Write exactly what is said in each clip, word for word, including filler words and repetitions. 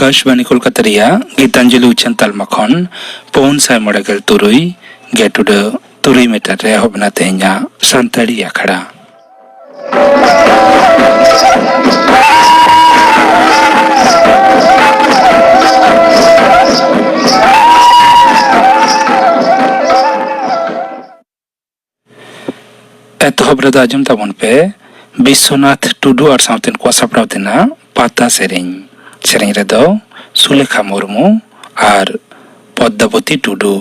ᱟᱠᱟᱥᱵᱟᱱᱤ ᱠᱳᱞᱠᱟᱛᱟ ᱨᱮᱭᱟᱜ ᱜᱤᱛᱟᱧᱡᱚᱞᱤ ᱩᱪᱷᱟᱹᱱ ᱛᱟᱞᱢᱟ ᱠᱷᱚᱱ ᱯᱩᱱ ᱥᱟᱭ ᱢᱚᱬᱮ ᱜᱮᱞ ᱛᱩᱨᱩᱭ ᱜᱮᱴ ᱩᱰᱟᱹ ᱛᱩᱨᱩᱭ ᱢᱤᱴᱟᱨ ᱨᱮ ᱮᱦᱚᱵ ᱮᱱᱟ ᱛᱮᱦᱮᱧᱟᱜ ᱥᱟᱱᱛᱟᱲᱤ ᱟᱠᱷᱲᱟ᱾ ᱮᱛᱚᱦᱚᱵ ᱨᱮᱫᱚ ᱟᱸᱡᱚᱢ ᱛᱟᱵᱚᱱ ᱯᱮ ᱵᱤᱥᱥᱚᱱᱟᱛᱷ ᱴᱩᱰᱩ ᱟᱨ ᱥᱟᱶᱛᱮᱱ ᱠᱚᱣᱟᱜ ᱥᱟᱯᱲᱟᱣ ᱛᱮᱱᱟᱜ ᱯᱟᱛᱟ ᱥᱮᱨᱮᱧ᱾ ᱥᱮᱨᱮᱧ ᱨᱮᱫᱚ ᱥᱩᱞᱮᱠᱷᱟ ᱢᱩᱨᱢᱩ ᱟᱨ ᱯᱚᱫᱽᱫᱟᱵᱚᱛᱤ ᱴᱩᱰᱩ᱾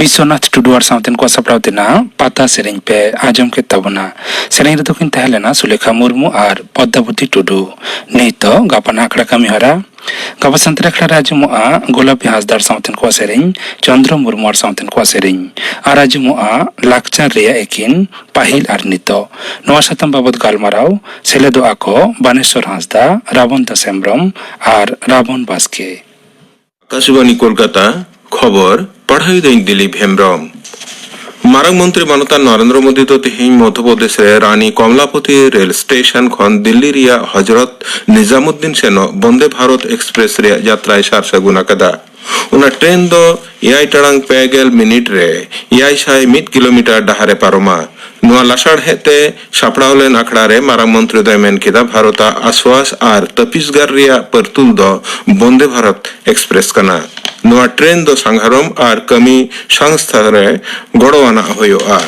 ᱵᱤᱥᱥᱚᱱᱟᱛᱷ ᱴᱩᱰᱩ ᱟᱨ ᱥᱟᱶᱛᱮᱱ ᱠᱚᱣᱟᱜ ᱥᱟᱯᱲᱟᱣ ᱛᱮᱱᱟᱜ ᱯᱟᱛᱟ ᱥᱮᱨᱮᱧ ᱯᱮ ᱟᱸᱡᱚᱢ ᱠᱮᱫ ᱛᱟᱵᱚᱱᱟ᱾ ᱥᱮᱨᱮᱧ ᱨᱮᱫᱚ ᱠᱤᱱ ᱛᱟᱦᱮᱸ ᱞᱮᱱᱟ ᱥᱩᱞᱮᱠᱷᱟ ᱢᱩᱨᱢᱩ ᱟᱨ ᱯᱚᱫᱽᱫᱟᱵᱚᱛᱤ ᱴᱩᱰᱩ᱾ ᱱᱤᱛᱚᱜ ᱜᱟᱯᱟ ᱱᱟᱜ ᱟᱠᱷᱲᱟ ᱠᱟᱹᱢᱤ ᱦᱚᱨᱟ᱾ ᱜᱟᱯᱟ ᱥᱟᱱᱛᱟᱲ ᱟᱠᱷᱲᱟ ᱨᱮ ᱟᱸᱡᱚᱢᱚᱜᱼᱟ ᱜᱳᱞᱟᱯᱤ ᱦᱟᱸᱥᱫᱟ ᱟᱨ ᱥᱟᱶᱛᱮᱱ ᱠᱚᱣᱟᱜ ᱥᱮᱨᱮᱧ, ᱪᱚᱱᱫᱨᱚ ᱢᱩᱨᱢᱩ ᱟᱨ ᱥᱟᱶᱛᱮᱱ ᱠᱚᱣᱟᱜ ᱥᱮᱨᱮᱧ, ᱟᱨ ᱟᱸᱡᱚᱢᱚᱜᱼᱟ ᱞᱟᱠᱪᱟᱨ ᱨᱮᱭᱟᱜ ᱮᱠᱤᱱ ᱯᱟᱹᱦᱤᱞ ᱟᱨ ᱱᱤᱛᱚᱜ᱾ ᱱᱚᱣᱟ ᱥᱟᱛᱟᱢ ᱵᱟᱵᱚᱛ ᱜᱟᱞᱢᱟᱨᱟᱣ ᱥᱮᱞᱮᱫᱚᱜᱼᱟ ᱠᱚ ᱵᱟᱱᱮᱥᱚᱨ ᱦᱟᱸᱥᱫᱟ, ᱨᱟᱵᱚᱱ ᱫᱟᱥ ᱦᱮᱢᱵᱽᱨᱚᱢ ᱟᱨ ᱨᱟᱵᱚᱱ ᱵᱟᱥᱠᱮ᱾ ᱟᱠᱟᱥᱵᱟᱱᱤ ᱠᱳᱞᱠᱟᱛᱟ, ᱠᱷᱚᱵᱚᱨ ᱯᱟᱲᱦᱟᱣ ᱮᱫᱟᱹᱧ ᱫᱤᱞᱤᱯ ᱦᱮᱢᱵᱽᱨᱚᱢ᱾ ᱢᱟᱨᱟᱝ ᱢᱚᱱᱛᱨᱤ ᱢᱟᱱᱚᱛᱟᱱ ᱱᱚᱨᱮᱱᱫᱨᱚ ᱢᱳᱫᱤ ᱫᱚ ᱛᱮᱦᱮᱧ ᱢᱚᱫᱷᱭᱚ ᱯᱨᱚᱫᱮᱥ ᱨᱮ ᱨᱟᱱᱤ ᱠᱚᱢᱞᱟᱯᱚᱛᱤ ᱨᱮᱞ ᱥᱴᱮᱥᱚᱱ ᱠᱷᱚᱱ ᱫᱤᱞᱞᱤ ᱨᱮᱭᱟᱜ ᱦᱚᱡᱨᱚᱛ ᱱᱤᱡᱟᱢᱩᱫᱽᱫᱤᱱ ᱥᱮᱱᱚᱜ ᱵᱚᱱᱫᱮ ᱵᱷᱟᱨᱚᱛ ᱮᱠᱥᱯᱨᱮᱥ ᱨᱮᱭᱟᱜ ᱡᱟᱛᱨᱟᱭ ᱥᱟᱨ ᱥᱟᱹᱜᱩᱱ ᱟᱠᱟᱫᱟ᱾ ᱚᱱᱟ ᱴᱨᱮᱱ ᱫᱚ ᱮᱭᱟᱭ ᱴᱟᱲᱟᱝ ᱯᱮ ᱜᱮᱞ ᱢᱤᱱᱤᱴ ᱨᱮ ᱮᱭᱟᱭ ᱥᱟᱭ ᱢᱤᱫ ᱠᱤᱞᱳᱢᱤᱴᱟᱨ ᱰᱟᱦᱟᱨ ᱮ ᱯᱟᱨᱚᱢᱟ᱾ ᱱᱚᱣᱟ ᱞᱟᱥᱟᱲᱦᱮᱫ ᱛᱮ ᱥᱟᱯᱲᱟᱣ ᱞᱮᱱ ᱟᱠᱷᱲᱟ ᱨᱮ ᱢᱟᱨᱟᱝ ᱢᱚᱱᱛᱨᱤ ᱫᱚᱭ ᱢᱮᱱ ᱠᱮᱫᱟ, ᱵᱷᱟᱨᱚᱛᱟᱜ ᱟᱥᱣᱟᱥ ᱟᱨ ᱛᱟᱹᱯᱤᱥᱜᱟᱨ ᱨᱮᱭᱟᱜ ᱯᱟᱹᱨᱛᱩᱞ ᱫᱚ ᱵᱚᱱᱫᱮ ᱵᱷᱟᱨᱚᱛ ᱮᱠᱥᱯᱨᱮᱥ ᱠᱟᱱᱟ᱾ ᱱᱚᱣᱟ ᱴᱨᱮᱱ ᱫᱚ ᱥᱟᱸᱜᱷᱟᱨᱚᱢ ᱟᱨ ᱠᱟᱹᱢᱤ ᱥᱚᱝᱥᱛᱷᱟ ᱨᱮ ᱜᱚᱲᱚ ᱟᱱᱟᱜ ᱦᱩᱭᱩᱜᱼᱟ᱾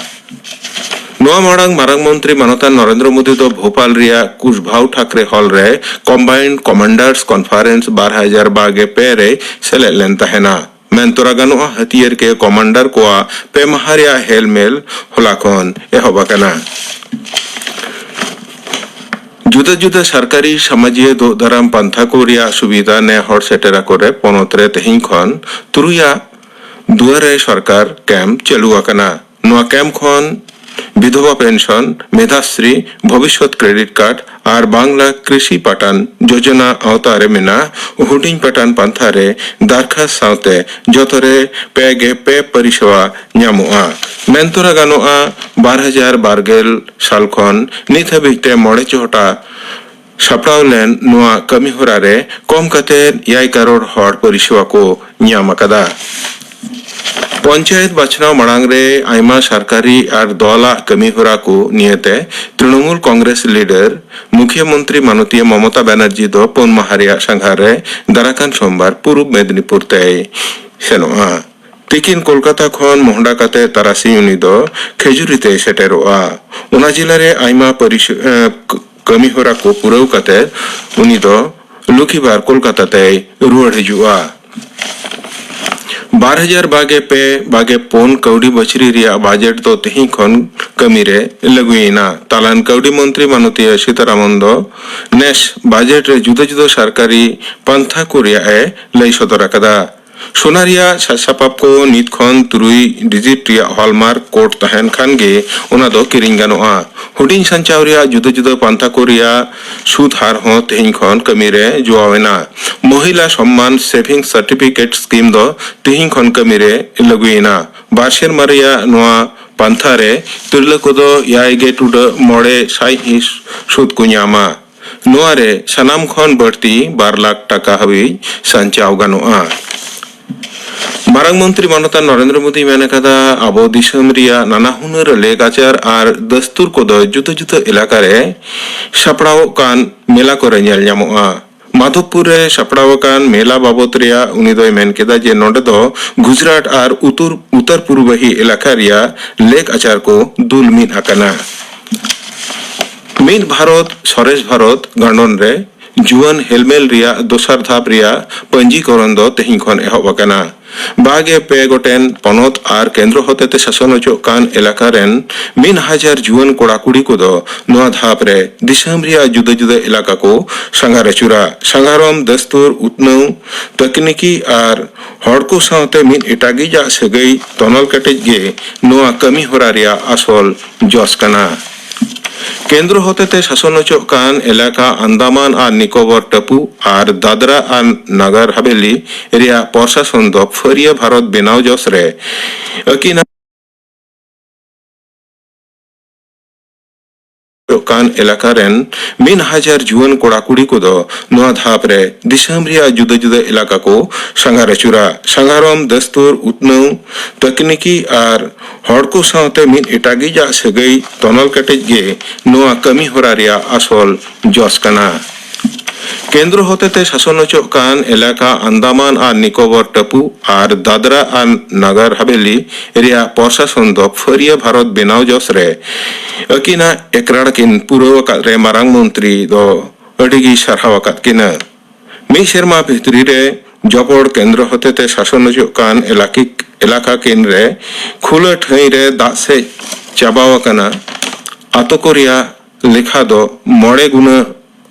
ᱱᱚᱣᱟ ᱢᱟᱲᱟᱝ ᱢᱟᱨᱟᱝ ᱢᱚᱱᱛᱨᱤ ᱢᱟᱱᱚᱛᱟᱱ ᱱᱚᱨᱮᱱᱫᱨᱚ ᱢᱳᱫᱤ ᱫᱚ ᱵᱷᱳᱯᱟᱞ ᱨᱮᱭᱟᱜ ᱠᱩᱥᱵᱷᱟᱣ ᱴᱷᱟᱠᱨᱮ ᱦᱚᱞ ᱨᱮ ᱠᱚᱢᱵᱟᱭᱤᱱᱰ ᱠᱚᱢᱟᱱᱰᱟᱨᱥ ᱠᱚᱱᱯᱷᱟᱨᱮᱱᱥ ᱵᱟᱨ ᱦᱟᱡᱟᱨ ᱵᱟᱨ ᱜᱮᱞ ᱯᱮ ᱨᱮᱭ ᱥᱮᱞᱮᱫ ᱞᱮᱱ ᱛᱟᱦᱮᱱᱟ᱾ ᱢᱮᱱ ᱛᱚᱨᱟ ᱜᱟᱱᱚᱜᱼᱟ, ᱦᱟᱹᱛᱭᱟᱹᱨ ᱠᱮ ᱠᱚᱢᱟᱱᱰᱟᱨ ᱠᱚᱣᱟᱜ ᱯᱮ ᱢᱟᱦᱟ ᱨᱮᱭᱟᱜ ᱦᱮᱞᱢᱮᱞ ᱦᱚᱞᱟ ᱠᱷᱚᱱ ᱮᱦᱚᱵ ᱟᱠᱟᱱᱟ᱾ ᱡᱩᱫᱟᱹ ᱡᱩᱫᱟᱹ ᱥᱚᱨᱠᱟᱨᱤ ᱥᱟᱢᱟᱡᱤᱭᱟᱹ ᱫᱳᱜ ᱫᱟᱨᱟᱢ ᱯᱟᱱᱛᱷᱟ ᱠᱚ ᱨᱮᱭᱟᱜ ᱥᱩᱵᱤᱫᱷᱟ ᱱᱮ ᱦᱚᱲ ᱥᱮᱴᱮᱨ ᱟᱠᱚ ᱨᱮ ᱯᱚᱱᱚᱛ ᱨᱮ ᱛᱮᱦᱮᱧ ᱠᱷᱚᱱ ᱛᱩᱨᱩᱭᱟᱜ ᱫᱩᱣᱟᱨᱮ ᱥᱚᱨᱠᱟᱨ ᱠᱮᱢᱯ ᱪᱟᱹᱞᱩ ᱟᱠᱟᱱᱟ᱾ ᱱᱚᱣᱟ ᱠᱮᱢᱯ ᱠᱷᱚᱱ ᱵᱤᱫᱷᱚᱵᱟ ᱯᱮᱱᱥᱚᱱ, ᱢᱮᱫᱷᱟᱥᱨᱤ, ᱵᱷᱚᱵᱤᱥᱥᱚᱛ ᱠᱨᱮᱰᱤᱴ ᱠᱟᱨᱰ ᱟᱨ ᱵᱟᱝᱞᱟ ᱠᱨᱤᱥᱤ ᱯᱟᱴᱟᱱ ᱡᱳᱡᱚᱱᱟ ᱟᱣᱛᱟ ᱨᱮ ᱢᱮᱱᱟᱜ ᱦᱩᱰᱤᱧ ᱯᱟᱴᱟᱱ ᱯᱟᱱᱛᱷᱟ ᱨᱮ ᱫᱟᱨᱠᱷᱟᱥ ᱥᱟᱶᱛᱮ ᱡᱚᱛᱚ ᱨᱮ ᱯᱮ ᱜᱮ ᱯᱮ ᱯᱚᱨᱤᱥᱮᱵᱟ ᱧᱟᱢᱚᱜᱼᱟ᱾ ᱢᱮᱱᱛᱚᱨᱟ ᱜᱟᱱᱚᱜᱼᱟ, ᱵᱟᱨ ᱦᱟᱡᱟᱨ ᱵᱟᱨ ᱜᱮᱞ ᱥᱟᱞ ᱠᱷᱚᱱ ᱱᱤᱛ ᱦᱟᱹᱵᱤᱡ ᱛᱮ ᱢᱚᱬᱮ ᱪᱚᱦᱚᱴᱟ ᱥᱟᱯᱲᱟᱣ ᱞᱮᱱ ᱱᱚᱣᱟ ᱠᱟᱹᱢᱤ ᱦᱚᱨᱟ ᱨᱮ ᱠᱚᱢ ᱠᱟᱛᱮ ᱮᱭᱟᱭ ᱠᱟᱨᱳᱲ ᱦᱚᱲ ᱯᱚᱨᱤᱥᱮᱵᱟ ᱠᱚ ᱧᱟᱢ ᱟᱠᱟᱫᱟ᱾ ᱯᱚᱧᱪᱟᱭᱮᱛ ᱵᱟᱪᱷᱱᱟᱣ ᱢᱟᱲᱟᱝ ᱨᱮ ᱟᱭᱢᱟ ᱥᱚᱨᱠᱟᱨᱤ ᱟᱨ ᱫᱚᱞᱟᱜ ᱠᱟᱹᱢᱤ ᱦᱚᱨᱟ ᱠᱚ ᱱᱤᱭᱟᱹᱛᱮ ᱛᱨᱤᱱᱚᱢᱩᱞ ᱠᱚᱝᱜᱨᱮᱥ ᱞᱤᱰᱟᱨ ᱢᱩᱠᱷᱭᱟᱹ ᱢᱚᱱᱛᱨᱤ ᱢᱟᱱᱚᱛᱤᱭᱟᱹ ᱢᱚᱢᱚᱛᱟ ᱵᱟᱱᱟᱨᱡᱤ ᱫᱚ ᱯᱩᱱ ᱢᱟᱦᱟ ᱨᱮᱭᱟᱜ ᱥᱟᱸᱜᱷᱟᱨ ᱨᱮ ᱫᱟᱨᱟᱠᱟᱱ ᱥᱳᱢᱵᱟᱨ ᱯᱩᱨᱩᱵ ᱢᱮᱫᱤᱱᱤᱯᱩᱨ ᱛᱮᱭ ᱥᱮᱱᱚᱜᱼᱟ᱾ ᱛᱤᱠᱤᱱ ᱠᱳᱞᱠᱟᱛᱟ ᱠᱷᱚᱱ ᱢᱚᱦᱰᱟ ᱠᱟᱛᱮ ᱛᱟᱨᱟᱥᱤᱧ ᱩᱱᱤ ᱫᱚ ᱠᱷᱮᱡᱩᱨᱤ ᱛᱮᱭ ᱥᱮᱴᱮᱨᱚᱜᱼᱟ᱾ ᱚᱱᱟ ᱡᱮᱞᱟ ᱨᱮ ᱟᱭᱢᱟ ᱯᱟᱹᱨᱤᱥ-, ᱮ, ᱠᱟᱹᱢᱤ ᱦᱚᱨᱟ ᱠᱚ ᱯᱩᱨᱟᱹᱣ ᱠᱟᱛᱮ ᱩᱱᱤ ᱫᱚ ᱞᱩᱠᱷᱤᱵᱟᱨ ᱠᱳᱞᱠᱟᱛᱟ ᱛᱮᱭ ᱨᱩᱣᱟᱹᱲ ᱦᱤᱡᱩᱜᱼᱟ᱾ ᱵᱟᱨ ᱦᱟᱡᱟᱨ ᱵᱟᱜᱮ ᱯᱮ ᱵᱟᱜᱮ ᱯᱩᱱ ᱠᱟᱹᱣᱰᱤ ᱵᱟᱹᱪᱷᱨᱤ ᱨᱮᱭᱟᱜ ᱵᱟᱡᱮᱴ ᱫᱚ ᱛᱮᱦᱮᱧ ᱠᱷᱚᱱ ᱠᱟᱹᱢᱤ ᱨᱮ ᱞᱟᱹᱜᱩᱭᱮᱱᱟ᱾ ᱛᱟᱞᱟᱱ ᱠᱟᱹᱣᱰᱤ ᱢᱚᱱᱛᱨᱤ ᱢᱟᱱᱚᱛᱤᱭᱟᱹ ᱥᱤᱛᱟᱨᱟᱢᱚᱱ ᱫᱚ ᱱᱮᱥ ᱵᱟᱡᱮᱴ ᱨᱮ ᱡᱩᱫᱟᱹ ᱡᱩᱫᱟᱹ ᱥᱚᱨᱠᱟᱨᱤ ᱯᱟᱱᱛᱷᱟ ᱠᱚ ᱨᱮᱭᱟᱜ ᱮ ᱞᱟᱹᱭ ᱥᱚᱫᱚᱨ ᱟᱠᱟᱫᱟ᱾ ᱥᱚᱱᱟ ᱨᱮᱭᱟᱜ ᱥᱟᱡᱽ ᱥᱟᱯᱟᱵ ᱠᱚ ᱱᱤᱛ ᱠᱷᱚᱱ ᱛᱩᱨᱩᱭ ᱰᱤᱡᱤᱴ ᱨᱮᱭᱟᱜ ᱦᱚᱞᱢᱟᱨᱠ ᱠᱳᱰ ᱛᱟᱦᱮᱱ ᱠᱷᱟᱱ ᱜᱮ ᱚᱱᱟ ᱫᱚ ᱠᱤᱨᱤᱧ ᱜᱟᱱᱚᱜᱼᱟ᱾ ᱦᱩᱰᱤᱧ ᱥᱟᱧᱪᱟᱣ ᱨᱮᱭᱟᱜ ᱡᱩᱫᱟᱹ ᱡᱩᱫᱟᱹ ᱯᱟᱱᱛᱷᱟ ᱠᱚ ᱨᱮᱭᱟᱜ ᱥᱩᱫ ᱦᱟᱨ ᱦᱚᱸ ᱛᱮᱦᱮᱧ ᱠᱷᱚᱱ ᱠᱟᱹᱢᱤ ᱨᱮ ᱡᱚᱣᱟᱣ ᱮᱱᱟ᱾ ᱢᱚᱦᱤᱞᱟ ᱥᱚᱢᱢᱟᱱ ᱥᱮᱵᱷᱤᱝ ᱥᱟᱨᱴᱤᱯᱷᱤᱠᱮᱴ ᱥᱠᱤᱢ ᱫᱚ ᱛᱮᱦᱮᱧ ᱠᱷᱚᱱ ᱠᱟᱹᱢᱤ ᱨᱮ ᱞᱟᱹᱜᱩᱭᱮᱱᱟ᱾ ᱵᱟᱨ ᱥᱮᱨᱢᱟ ᱨᱮᱭᱟᱜ ᱱᱚᱣᱟ ᱯᱟᱱᱛᱷᱟ ᱨᱮ ᱛᱤᱨᱞᱟᱹ ᱠᱚᱫᱚ ᱮᱭᱟᱭ ᱜᱮ ᱴᱩᱰᱟᱹᱜ ᱢᱚᱬᱮ ᱥᱟᱭ ᱦᱤᱸᱥ ᱥᱩᱫ ᱠᱚ ᱧᱟᱢᱟ᱾ ᱱᱚᱣᱟ ᱨᱮ ᱥᱟᱱᱟᱢ ᱠᱷᱚᱱ ᱵᱟᱹᱲᱛᱤ ᱵᱟᱨ ᱞᱟᱠᱷ ᱴᱟᱠᱟ ᱦᱟᱹᱵᱤᱡ ᱥᱟᱧᱪᱟᱣ ᱜᱟᱱᱚᱜᱼᱟ᱾ ᱢᱟᱨᱟᱝ ᱢᱚᱱᱛᱨᱤ ᱢᱟᱱᱚᱛᱟᱱ ᱱᱚᱨᱮᱱᱫᱨᱚ ᱢᱳᱫᱤᱭ ᱢᱮᱱ ᱟᱠᱟᱫᱟ, ᱟᱵᱚ ᱫᱤᱥᱚᱢ ᱨᱮᱭᱟᱜ ᱱᱟᱱᱟ ᱦᱩᱱᱟᱹᱨ ᱞᱮᱠᱟᱪᱟᱨ ᱟᱨ ᱫᱟᱥᱛᱩᱨ ᱠᱚᱫᱚ ᱡᱩᱫᱟᱹ ᱡᱩᱫᱟᱹ ᱮᱞᱟᱠᱟ ᱨᱮ ᱥᱟᱯᱲᱟᱣᱚᱜ ᱠᱟᱱ ᱢᱮᱞᱟ ᱠᱚᱨᱮ ᱧᱮᱞ ᱧᱟᱢᱚᱜᱼᱟ᱾ ᱢᱟᱫᱷᱚᱵᱯᱩᱨ ᱨᱮ ᱥᱟᱯᱲᱟᱣ ᱟᱠᱟᱱ ᱢᱮᱞᱟ ᱵᱟᱵᱚᱛ ᱨᱮᱭᱟᱜ ᱩᱱᱤ ᱫᱚᱭ ᱢᱮᱱ ᱠᱮᱫᱟ ᱡᱮ ᱱᱚᱰᱮ ᱫᱚ ᱜᱩᱡᱽᱨᱟᱴ ᱟᱨ ᱩᱛᱩᱨ, ᱩᱛᱛᱚᱨ ᱯᱩᱨᱵᱟᱹᱦᱤ ᱮᱞᱟᱠᱟ ᱨᱮᱭᱟᱜ ᱞᱮᱠ ᱟᱪᱟᱨ ᱠᱚ ᱫᱩᱞ ᱢᱤᱫ ᱟᱠᱟᱱᱟ᱾ ᱢᱤᱫ ᱵᱷᱟᱨᱚᱛ ᱥᱚᱨᱮᱥ ᱵᱷᱟᱨᱚᱛ ᱜᱟᱸᱰᱚᱱ ᱨᱮ ᱡᱩᱣᱟᱹᱱ ᱦᱮᱞᱢᱮᱞ ᱨᱮᱭᱟᱜ ᱫᱚᱥᱟᱨ ᱫᱷᱟᱯ ᱨᱮᱭᱟᱜ ᱯᱚᱧᱡᱤᱠᱚᱨᱚᱱ ᱫᱚ ᱛᱮᱦᱮᱧ ᱠᱷᱚᱱ ᱮᱦᱚᱵ ᱟᱠᱟᱱᱟ᱾ ᱵᱟᱜᱮ ᱯᱮ ᱜᱚᱴᱮᱱ ᱯᱚᱱᱚᱛ ᱟᱨ ᱠᱮᱱᱫᱨᱚ ᱦᱚᱛᱮᱛᱮ ᱥᱟᱥᱚᱱ ᱚᱪᱚᱜ ᱠᱟᱱ ᱮᱞᱟᱠᱟ ᱨᱮᱱ ᱢᱤᱫ ᱦᱟᱡᱟᱨ ᱡᱩᱣᱟᱹᱱ ᱠᱚᱲᱟ ᱠᱩᱲᱤ ᱠᱚᱫᱚ ᱱᱚᱣᱟ ᱫᱷᱟᱯ ᱨᱮ ᱫᱤᱥᱚᱢ ᱨᱮᱭᱟᱜ ᱡᱩᱫᱟᱹ ᱡᱩᱫᱟᱹ ᱮᱞᱟᱠᱟ ᱠᱚ ᱥᱟᱸᱜᱷᱟᱨ ᱟᱹᱪᱩᱨᱟ᱾ ᱥᱟᱸᱜᱷᱟᱨᱚᱢ, ᱫᱟᱥᱛᱩᱨ, ᱩᱛᱱᱟᱹᱣ, ᱛᱟᱹᱠᱱᱤᱠᱤ ᱟᱨ ᱦᱚᱲ ᱠᱚ ᱥᱟᱶᱛᱮ ᱢᱤᱫ ᱮᱴᱟᱜᱤᱡᱟᱜ ᱥᱟᱹᱜᱟᱹᱭ ᱛᱚᱱᱚᱞ ᱠᱮᱴᱮᱡ ᱜᱮ ᱱᱚᱣᱟ ᱠᱟᱹᱢᱤ ᱦᱚᱨᱟ ᱨᱮᱭᱟᱜ ᱟᱥᱚᱞ ᱡᱚᱥ ᱠᱟᱱᱟ᱾ ᱠᱮᱱᱫᱨᱚ ᱦᱚᱛᱮᱛᱮ ᱥᱟᱥᱚᱱ ᱚᱪᱚᱜ ᱠᱟᱱ ᱮᱞᱟᱠᱟ ᱟᱱᱫᱟᱢᱟᱱ ᱟᱨ ᱱᱤᱠᱳᱵᱚᱨ ᱴᱟᱹᱯᱩ ᱟᱨ ᱫᱟᱫᱨᱟ ᱟᱨ ᱱᱟᱜᱟᱨ ᱦᱟᱵᱮᱞᱤ ᱨᱮᱭᱟᱜ ᱯᱨᱚᱥᱟᱥᱚᱱ ᱫᱚ ᱯᱷᱟᱹᱨᱭᱟᱹ ᱵᱷᱟᱨᱚᱛ ᱵᱮᱱᱟᱣ ᱡᱚᱥ ᱨᱮ ᱟᱹᱠᱤᱱᱟᱜ ᱠᱟᱱ ᱮᱞᱟᱠᱟ ᱨᱮᱱ ᱢᱤᱫ ᱦᱟᱡᱟᱨ ᱡᱩᱣᱟᱹᱱ ᱠᱚᱲᱟ ᱠᱩᱲᱤ ᱠᱚᱫᱚ ᱱᱚᱣᱟ ᱫᱷᱟᱯ ᱨᱮ ᱫᱤᱥᱚᱢ ᱨᱮᱭᱟᱜ ᱡᱩᱫᱟᱹ ᱡᱩᱫᱟᱹ ᱮᱞᱟᱠᱟ ᱠᱚ ᱥᱟᱸᱜᱷᱟᱨ ᱟᱹᱪᱩᱨᱟ᱾ ᱥᱟᱸᱜᱷᱟᱨᱚᱢ, ᱫᱟᱥᱛᱩᱨ, ᱩᱛᱱᱟᱹᱣ, ᱛᱟᱹᱠᱱᱤᱠᱤ ᱟᱨ ᱦᱚᱲ ᱠᱚ ᱥᱟᱶᱛᱮ ᱢᱤᱫ ᱮᱴᱟᱜᱤᱡᱟᱜ ᱥᱟᱹᱜᱟᱹᱭ ᱛᱚᱱᱚᱞ ᱠᱮᱴᱮᱡ ᱜᱮ ᱱᱚᱣᱟ ᱠᱟᱹᱢᱤ ᱦᱚᱨᱟ ᱨᱮᱭᱟᱜ ᱟᱥᱚᱞ ᱡᱚᱥ ᱠᱟᱱᱟ᱾ ᱠᱮᱱᱫᱨᱚ ᱦᱚᱛᱮᱛᱮ ᱥᱟᱥᱚᱱ ᱚᱪᱚᱜ ᱠᱟᱱ ᱮᱞᱟᱠᱟ ᱟᱱᱫᱟᱢᱟᱱ ᱟᱨ ᱱᱤᱠᱳᱵᱚᱨ ᱴᱟᱹᱯᱩ ᱟᱨ ᱫᱟᱫᱨᱟ ᱟᱨ ᱱᱟᱜᱟᱨ ᱦᱟᱵᱮᱞᱤ ᱨᱮᱭᱟᱜ ᱯᱨᱚᱥᱟᱥᱚᱱ ᱫᱚ ᱯᱷᱟᱹᱨᱭᱟᱹ ᱵᱷᱟᱨᱚᱛ ᱵᱮᱱᱟᱣ ᱡᱚᱥ ᱨᱮ ᱟᱹᱠᱤᱱᱟᱜ ᱮᱠᱨᱟᱲ ᱠᱤᱱ ᱯᱩᱨᱟᱹᱣ ᱟᱠᱟᱫ ᱨᱮ ᱢᱟᱨᱟᱝ ᱢᱚᱱᱛᱨᱤ ᱫᱚ ᱟᱹᱰᱤ ᱜᱮ ᱥᱟᱨᱦᱟᱣ ᱟᱠᱟᱫ ᱠᱤᱱᱟ᱾ ᱢᱤᱫ ᱥᱮᱨᱢᱟ ᱵᱷᱤᱛᱨᱤ ᱨᱮ ᱡᱚᱯᱚᱲ ᱠᱮᱱᱫᱨᱚ ᱦᱚᱛᱮᱛᱮ ᱥᱟᱥᱚᱱ ᱦᱚᱪᱚᱜ ᱠᱟᱱ ᱮᱞᱟᱠᱤ-, ᱮᱞᱟᱠᱟ ᱠᱤᱱ ᱨᱮ ᱠᱷᱩᱞᱟᱹ ᱴᱷᱟᱹᱭ ᱨᱮ ᱫᱟᱜ ᱥᱮᱡ ᱪᱟᱵᱟᱣ ᱟᱠᱟᱱᱟ᱾ ᱟᱛᱳ ᱠᱚ ᱨᱮᱭᱟᱜ ᱞᱮᱠᱷᱟ ᱫᱚ ᱢᱚᱬᱮ ᱜᱩᱱᱟᱹ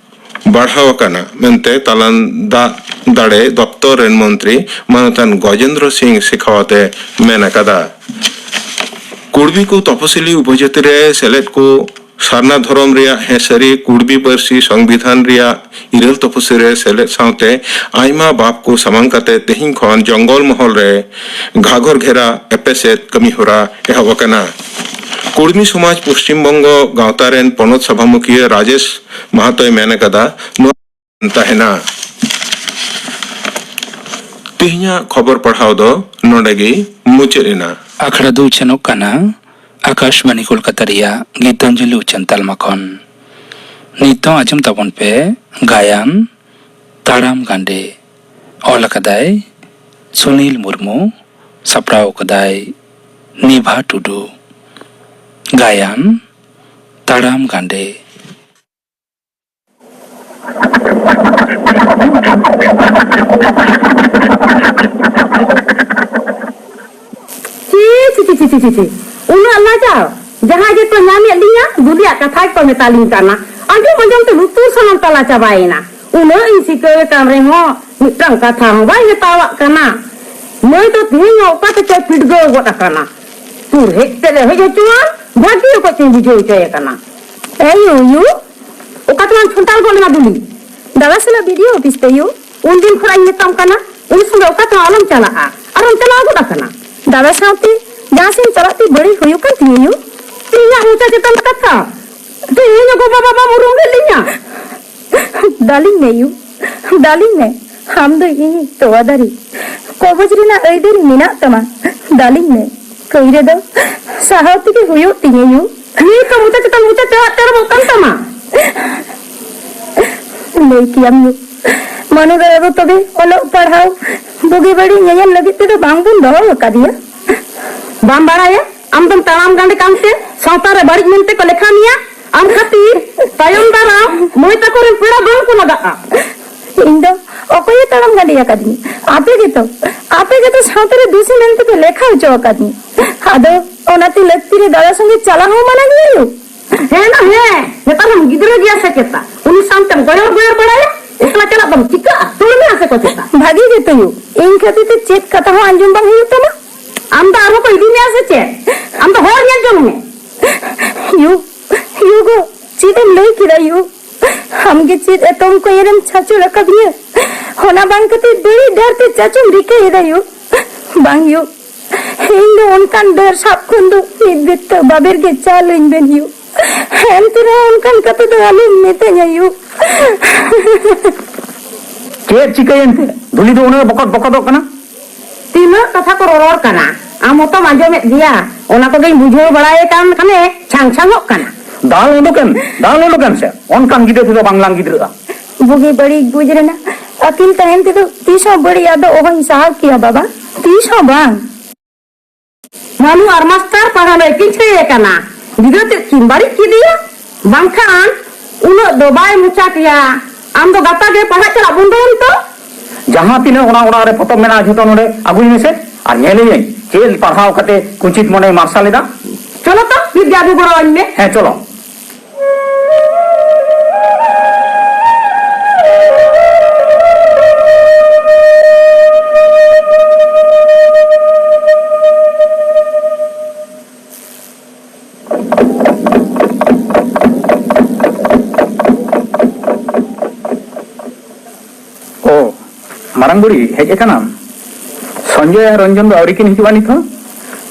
ᱵᱟᱲᱦᱟᱣ ᱟᱠᱟᱱᱟ ᱢᱮᱱᱛᱮ ᱛᱟᱞᱟᱱ ᱫᱟᱜ ᱫᱟᱲᱮ ᱫᱚᱯᱛᱚᱨ ᱨᱮᱱ ᱢᱚᱱᱛᱨᱤ ᱢᱟᱱᱚᱛᱟᱱ ᱜᱚᱡᱮᱱᱫᱨᱚ ᱥᱤᱝ ᱥᱮᱠᱷᱟᱣᱟᱛ ᱮ ᱢᱮᱱ ᱟᱠᱟᱫᱟ᱾ ᱠᱩᱲᱵᱤ ᱠᱚ ᱛᱚᱯᱚᱥᱤᱞᱤ ᱩᱯᱚᱡᱟᱹᱛᱤ ᱨᱮ ᱥᱮᱞᱮᱫ ᱠᱚ ᱥᱟᱨᱱᱟ ᱫᱷᱚᱨᱚᱢ ᱨᱮᱭᱟᱜ ᱦᱮᱸᱥᱟᱹᱨᱤ ᱠᱩᱲᱵᱤ ᱯᱟᱹᱨᱥᱤ ᱥᱚᱝᱵᱤᱫᱷᱟᱱ ᱨᱮᱭᱟᱜ ᱤᱨᱟᱹᱞ ᱛᱚᱯᱚᱥᱤᱞ ᱨᱮ ᱥᱮᱞᱮᱫ ᱥᱟᱶᱛᱮ ᱟᱭᱢᱟ ᱵᱟᱯ ᱠᱚ ᱥᱟᱢᱟᱝ ᱠᱟᱛᱮ ᱛᱮᱦᱮᱧ ᱠᱷᱚᱱ ᱡᱚᱝᱜᱚᱞ ᱢᱚᱦᱚᱞ ᱨᱮ ᱜᱷᱟᱜᱚᱨ ᱜᱷᱮᱨᱟ ᱮᱯᱮᱥᱮᱫ ᱠᱟᱹᱢᱤ ᱦᱚᱨᱟ ᱮᱦᱚᱵ ᱟᱠᱟᱱᱟ᱾ ᱠᱩᱲᱢᱤ ᱥᱚᱢᱟᱡᱽ ᱯᱚᱥᱪᱤᱢ ᱵᱚᱝᱜᱚ ᱜᱟᱶᱛᱟ ᱨᱮᱱ ᱯᱚᱱᱚᱛ ᱥᱚᱵᱷᱟ ᱢᱩᱠᱷᱤᱭᱟᱹ ᱨᱟᱡᱮᱥ ᱢᱟᱦᱟᱛᱚᱭ ᱢᱮᱱ ᱟᱠᱟᱫᱟ, ᱱᱚᱣᱟ ᱛᱟᱦᱮᱱᱟ᱾ ᱛᱮᱦᱮᱧᱟᱜ ᱠᱷᱚᱵᱚᱨ ᱯᱟᱲᱦᱟᱣ ᱫᱚ ᱱᱚᱰᱮ ᱜᱮ ᱢᱩᱪᱟᱹᱫ ᱮᱱᱟ᱾ ᱟᱠᱷᱲᱟ ᱫᱚ ᱩᱪᱷᱟᱹᱱᱚᱜ ᱠᱟᱱᱟ ᱟᱠᱟᱥᱵᱟᱬᱤ ᱠᱳᱞᱠᱟᱛᱟ ᱨᱮᱭᱟᱜ ᱜᱤᱛᱟᱧᱡᱚᱞᱤ ᱩᱪᱷᱟᱹᱱ ᱛᱟᱞᱢᱟ ᱠᱷᱚᱱ᱾ ᱱᱤᱛᱚᱝ ᱟᱸᱡᱚᱢ ᱛᱟᱵᱚᱱ ᱯᱮ ᱜᱟᱭᱟᱱ ᱛᱟᱲᱟᱢ ᱜᱟᱸᱰᱮ᱾ ᱚᱞ ᱟᱠᱟᱫᱟᱭ ᱥᱩᱱᱤᱞ ᱢᱩᱨᱢᱩ, ᱥᱟᱯᱲᱟᱣ ᱟᱠᱟᱫᱟᱭ ᱱᱤᱵᱷᱟ ᱴᱩᱰᱩ᱾ ᱜᱟᱭᱟᱱ ᱛᱟᱲᱟᱢ ᱜᱟᱸᱰᱮ᱾ ᱪᱤ, ᱪᱤ, ᱪᱤ, ᱪᱤ, ᱪᱤ, ᱪᱤ᱾ ᱩᱱᱟᱹᱜ ᱞᱟᱡᱟᱣ? ᱡᱟᱦᱟᱸᱭ ᱜᱮᱠᱚ ᱧᱟᱢᱮᱫ ᱞᱤᱧᱟ, ᱫᱩᱞᱤᱭᱟᱜ ᱠᱟᱛᱷᱟ ᱜᱮᱠᱚ ᱢᱮᱛᱟ ᱞᱤᱧ ᱠᱟᱱᱟ᱾ ᱟᱸᱡᱚᱢ ᱟᱸᱡᱚᱢ ᱛᱮ ᱞᱩᱛᱩᱨ ᱥᱟᱱᱟᱢ ᱛᱟᱞᱟ ᱪᱟᱵᱟᱭᱮᱱᱟ᱾ ᱩᱱᱟᱹᱜ ᱤᱧ ᱥᱤᱠᱟᱹᱣᱮ ᱠᱟᱱ ᱨᱮᱦᱚᱸ, ᱢᱤᱫᱴᱟᱝ ᱠᱟᱛᱷᱟ ᱦᱚᱸ ᱵᱟᱭ ᱢᱮᱛᱟᱣᱟᱜ ᱠᱟᱱᱟ᱾ ᱢᱟᱹᱭ ᱫᱚ ᱛᱮᱦᱮᱧ ᱦᱚᱸ ᱚᱠᱟ ᱛᱮᱪᱚᱭ ᱯᱤᱰᱜᱟᱹᱣ ᱜᱚᱫ ᱟᱠᱟᱱᱟ᱾ ᱛᱩᱨ ᱦᱮᱡ ᱛᱮᱞᱮ ᱦᱮᱡ ᱦᱚᱪᱚᱣᱟᱱ, ᱵᱷᱟᱹᱜᱤ ᱚᱠᱚᱡ ᱛᱤᱧ ᱵᱩᱡᱷᱟᱹᱣ ᱦᱚᱪᱚᱭᱮ ᱠᱟᱱᱟ᱾ ᱮ ᱭᱩ, ᱭᱩ, ᱚᱠᱟ ᱛᱮᱞᱟᱝ ᱴᱷᱚᱱᱴᱟᱞ ᱜᱚᱫ ᱞᱮᱱᱟ ᱫᱩᱞᱤ? ᱫᱟᱫᱟ ᱥᱟᱞᱟᱜ ᱵᱤ ᱰᱤ ᱳ ᱚᱯᱷᱤᱥ ᱛᱮ ᱭᱩ᱾ ᱩᱱᱫᱤᱱ ᱠᱷᱚᱱᱟᱜ ᱤᱧ ᱢᱮᱛᱟᱢ ᱠᱟᱱᱟ, ᱩᱱᱤ ᱥᱚᱸᱜᱮ ᱚᱠᱟ ᱛᱮᱦᱚᱸ ᱟᱞᱚᱢ ᱪᱟᱞᱟᱜᱼᱟ᱾ ᱟᱨᱮᱢ ᱪᱟᱞᱟᱣ ᱜᱚᱫ ᱟᱠᱟᱱᱟ᱾ ᱫᱟᱫᱟ ᱥᱟᱶᱛᱮ ᱡᱟᱦᱟᱸ ᱥᱮᱫ ᱮᱢ ᱪᱟᱞᱟᱜ ᱛᱮ ᱵᱟᱹᱲᱤᱡ ᱦᱩᱭᱩᱜ ᱠᱟᱱ ᱛᱤᱧᱟᱹ ᱭᱩ᱾ ᱤᱧᱟᱜ ᱢᱚᱪᱟ ᱪᱮᱛᱟᱱ ᱠᱟᱛᱷᱟ᱾ ᱛᱮᱦᱮᱧ ᱜᱚ ᱵᱟᱵᱟ ᱵᱟᱢ ᱩᱨᱩᱢ ᱞᱮᱫ ᱞᱤᱧᱟ᱾ ᱫᱟᱞᱤᱧ ᱢᱮ ᱭᱩ, ᱫᱟᱞᱤᱧ ᱢᱮ᱾ ᱟᱢ ᱫᱚ ᱤᱧᱤᱡ ᱛᱚᱣᱟ ᱫᱟᱨᱮ, ᱠᱚᱵᱚᱡ ᱨᱮᱱᱟᱜ ᱟᱹᱭᱫᱟᱹᱨᱤ ᱢᱮᱱᱟᱜ ᱛᱟᱢᱟ᱾ ᱫᱟᱞᱤᱧ ᱢᱮ᱾ ᱠᱟᱹᱭ ᱨᱮᱫᱚ ᱥᱟᱦᱟᱣ ᱛᱮᱜᱮ ᱦᱩᱭᱩᱜ ᱛᱤᱧᱟᱹ ᱭᱩ᱾ ᱱᱤᱛ ᱦᱚᱸ ᱢᱚᱪᱟ ᱪᱮᱛᱟᱱ ᱢᱚᱪᱟ ᱪᱟᱣᱟᱜ ᱛᱮᱨᱚᱢᱚᱜ ᱠᱟᱱ ᱛᱟᱢᱟ᱾ ᱞᱟᱹᱭ ᱠᱮᱭᱟᱢ ᱭᱩ, ᱢᱟᱹᱱᱩ ᱫᱟᱫᱟ ᱫᱚ ᱛᱚᱵᱮ ᱚᱞᱚᱜ ᱯᱟᱲᱦᱟᱣ ᱵᱩᱜᱤ ᱵᱟᱹᱲᱤᱡ ᱧᱮᱧᱮᱞ ᱞᱟᱹᱜᱤᱫ ᱛᱮᱫᱚ ᱵᱟᱝ ᱵᱚᱱ ᱫᱚᱦᱚ ᱟᱠᱟᱫᱮᱭᱟ᱾ ᱵᱟᱢ ᱵᱟᱲᱟᱭᱟ? ᱟᱢ ᱫᱚᱢ ᱛᱟᱲᱟᱢ ᱜᱟᱸᱰᱮ ᱠᱟᱱᱛᱮ ᱥᱟᱶᱛᱟ ᱨᱮ ᱵᱟᱹᱲᱤᱡ ᱢᱮᱱᱛᱮ ᱠᱚ ᱞᱮᱠᱷᱟ ᱢᱮᱭᱟ᱾ ᱟᱢ ᱠᱷᱟᱹᱛᱤᱨ ᱛᱟᱭᱚᱢ ᱫᱟᱨᱟᱢ ᱢᱟᱹᱭ ᱛᱟᱠᱚ ᱨᱮᱱ ᱯᱮᱲᱟ ᱵᱟᱝ ᱠᱚ ᱞᱟᱜᱟᱜᱼᱟ᱾ ᱤᱧ ᱫᱚ ᱚᱠᱚᱭᱮ ᱛᱟᱲᱟᱢ ᱜᱟᱹᱰᱤ ᱟᱠᱟᱫᱤᱧᱟ? ᱟᱯᱮ ᱜᱮᱛᱚ, ᱟᱯᱮ ᱜᱮᱛᱚ ᱥᱟᱶᱛᱟ ᱨᱮ ᱫᱩᱥᱤ ᱢᱮᱱᱛᱮ ᱯᱮ ᱞᱮᱠᱷᱟ ᱦᱚᱪᱚ ᱟᱠᱟᱫᱤᱧᱟ᱾ ᱟᱫᱚ ᱚᱱᱟᱛᱮ ᱞᱟᱹᱠᱛᱤ ᱨᱮ ᱫᱟᱫᱟ ᱥᱚᱸᱜᱮ ᱪᱟᱞᱟᱣ ᱦᱚᱸ ᱢᱟᱱᱟ ᱜᱮᱭᱟ ᱭᱳ᱾ ᱦᱮᱸ ᱱᱟ ᱦᱮᱸ, ᱱᱮᱛᱟᱨ ᱦᱚᱸ ᱜᱤᱫᱽᱨᱟᱹ ᱜᱮᱭᱟ ᱥᱮ ᱪᱮᱛᱟ? ᱩᱱᱤ ᱥᱟᱶᱛᱮᱢ ᱜᱚᱭᱚᱲ ᱜᱚᱭᱚᱲ ᱵᱟᱲᱟᱭᱟ? ᱮᱠᱞᱟ ᱪᱟᱞᱟᱜ ᱫᱚᱢ ᱪᱤᱠᱟᱹᱜᱼᱟ? ᱛᱩᱞ ᱢᱮ ᱟᱥᱮ ᱠᱚ ᱪᱮᱛᱟ? ᱵᱷᱟᱜᱤ ᱜᱮᱛᱚ ᱭᱳ, ᱤᱧ ᱠᱷᱟᱹᱛᱤᱨ ᱛᱮ ᱪᱮᱫ ᱠᱟᱛᱷᱟ ᱦᱚᱸ ᱟᱸᱡᱚᱢ ᱵᱟᱝ ᱦᱩᱭᱩᱜ ᱛᱟᱢᱟ᱾ ᱟᱢ ᱫᱚ ᱟᱨᱦᱚᱸ ᱠᱚ ᱤᱫᱤ ᱢᱮᱭᱟ ᱥᱮ ᱪᱮᱫ? ᱟᱢ ᱫᱚ ᱦᱚᱲ ᱧᱮᱞ ᱡᱚᱝ ᱢᱮ᱾ ᱭᱳ, ᱭᱳ ᱜᱚ, ᱪᱮᱫ ᱮᱢ ᱞᱟᱹᱭ ᱠᱮᱫᱟ ᱭᱳ? ᱟᱢ ᱜᱮ ᱪᱮᱫ ᱮᱛᱚᱢ ᱠᱚᱭᱮᱨᱮᱢ ᱪᱷᱟᱪᱚᱞ ᱟᱠᱟᱫᱤᱧᱟ? ᱚᱱᱟ ᱵᱟᱝ ᱠᱟᱛᱮ ᱵᱟᱹᱲᱤᱡ ᱰᱟᱦᱟᱨ ᱛᱮ ᱪᱟᱪᱚᱢ ᱨᱤᱠᱟᱹᱭᱮᱫᱟ ᱭᱳ? ᱵᱟᱝ ᱭᱳ, ᱤᱧ ᱫᱚ ᱚᱱᱠᱟᱱ ᱰᱟᱹᱨ ᱥᱟᱵ ᱠᱷᱚᱱ ᱫᱚ ᱢᱤᱫ ᱵᱤᱛᱟᱹ ᱵᱟᱵᱮᱨ ᱜᱮ ᱪᱟᱞ ᱟᱹᱧ ᱵᱮᱱ ᱭᱳ᱾ ᱮᱱᱛᱮ ᱨᱮᱦᱚᱸ ᱚᱱᱠᱟᱱ ᱠᱟᱛᱷᱟ ᱫᱚ ᱟᱞᱚᱢ ᱢᱮᱛᱟᱹᱧᱟ ᱭᱳ᱾ ᱪᱮᱫ ᱪᱤᱠᱟᱹᱭᱮᱱ ᱛᱮ ᱫᱷᱩᱞᱤ ᱫᱚ ᱩᱱᱟᱹᱜ ᱵᱚᱠᱚᱫ ᱵᱚᱠᱚᱫᱚᱜ ᱠᱟᱱᱟ? ᱛᱤᱱᱟᱹᱜ ᱠᱟᱛᱷᱟ ᱠᱚ ᱨᱚᱨᱚᱲ ᱠᱟᱱᱟ, ᱟᱢ ᱦᱚᱸᱛᱚᱢ ᱟᱸᱡᱚᱢᱮᱫ ᱜᱮᱭᱟ᱾ ᱚᱱᱟ ᱠᱚᱜᱮᱧ ᱵᱩᱡᱷᱟᱹᱣ ᱵᱟᱲᱟᱭᱮ ᱠᱟᱱ ᱠᱷᱟᱱᱮ ᱪᱷᱟᱝ ᱪᱷᱟᱝᱚᱜ ᱠᱟᱱᱟ᱾ ᱫᱟᱞ ᱩᱰᱩᱠᱮᱢ, ᱫᱟᱞ ᱩᱰᱩᱠᱮᱢ ᱥᱮ, ᱚᱱᱠᱟᱱ ᱜᱤᱫᱽᱨᱟᱹ ᱛᱮᱫᱚ ᱵᱟᱝᱞᱟᱝ ᱜᱤᱫᱽᱨᱟᱹᱜᱼᱟ᱾ ᱵᱩᱜᱤ ᱵᱟᱹᱲᱤᱡ ᱵᱩᱡᱽ ᱨᱮᱱᱟᱜ ᱟᱹᱠᱤᱞ ᱛᱟᱦᱮᱱ ᱛᱮᱫᱚ ᱛᱤᱥ ᱦᱚᱸ ᱵᱟᱹᱲᱤᱡ ᱟᱫᱚ ᱚᱦᱚᱧ ᱥᱟᱦᱟᱣ ᱠᱮᱭᱟ ᱵᱟᱵᱟ, ᱛᱤᱥ ᱦᱚᱸ ᱵᱟᱝ᱾ ᱢᱟᱱᱩ ᱟᱨ ᱢᱟᱥᱴᱟᱨ ᱯᱟᱲᱦᱟᱣ ᱞᱟᱹᱜᱤᱫ ᱠᱤᱱ ᱪᱷᱟᱹᱭ ᱟᱠᱟᱱᱟ᱾ ᱜᱤᱫᱽᱨᱟᱹ ᱛᱮᱫ ᱠᱤᱱ ᱵᱟᱹᱲᱤᱡ ᱠᱮᱫᱮᱭᱟ᱾ ᱵᱟᱝᱠᱷᱟᱱ ᱩᱱᱟᱹᱜ ᱫᱚ ᱵᱟᱭ ᱢᱚᱪᱟ ᱠᱮᱭᱟ᱾ ᱟᱢ ᱫᱚ ᱜᱟᱯᱟ ᱜᱮ ᱯᱟᱲᱦᱟᱜ ᱪᱟᱞᱟᱜ ᱵᱚᱱᱫᱚᱭᱮᱢ ᱛᱚ᱾ ᱡᱟᱦᱟᱸ ᱛᱤᱱᱟᱹᱜ ᱚᱱᱟ ᱚᱲᱟᱜ ᱨᱮ ᱯᱚᱛᱚᱵ ᱢᱮᱱᱟᱜᱼᱟ, ᱡᱷᱚᱛᱚ ᱱᱚᱰᱮ ᱟᱹᱜᱩᱭ ᱢᱮᱥᱮ᱾ ᱟᱨ ᱧᱮᱞᱮᱭᱟᱹᱧ ᱪᱮᱫ ᱯᱟᱲᱦᱟᱣ ᱠᱟᱛᱮ ᱠᱩᱪᱤᱛ ᱢᱚᱱᱮᱭ ᱢᱟᱨᱥᱟᱞ ᱮᱫᱟ᱾ ᱪᱚᱞᱚ ᱛᱚ, ᱢᱤᱫ ᱜᱮ ᱟᱹᱜᱩ ᱜᱚᱲᱚ ᱟᱹᱧ ᱢᱮ᱾ ᱦᱮᱸ, ᱪᱚᱞᱚ᱾ ᱚ, ᱢᱟᱨᱟᱝ ᱵᱩᱲᱦᱤ, ᱦᱮᱡ ᱟᱠᱟᱱᱟᱢ? ᱥᱚᱧᱡᱚᱭ ᱟᱨ ᱨᱚᱧᱡᱚᱱ ᱫᱚ ᱟᱹᱣᱨᱤ ᱠᱤᱱ ᱦᱤᱡᱩᱜᱼᱟ ᱱᱤᱛ ᱦᱚᱸ?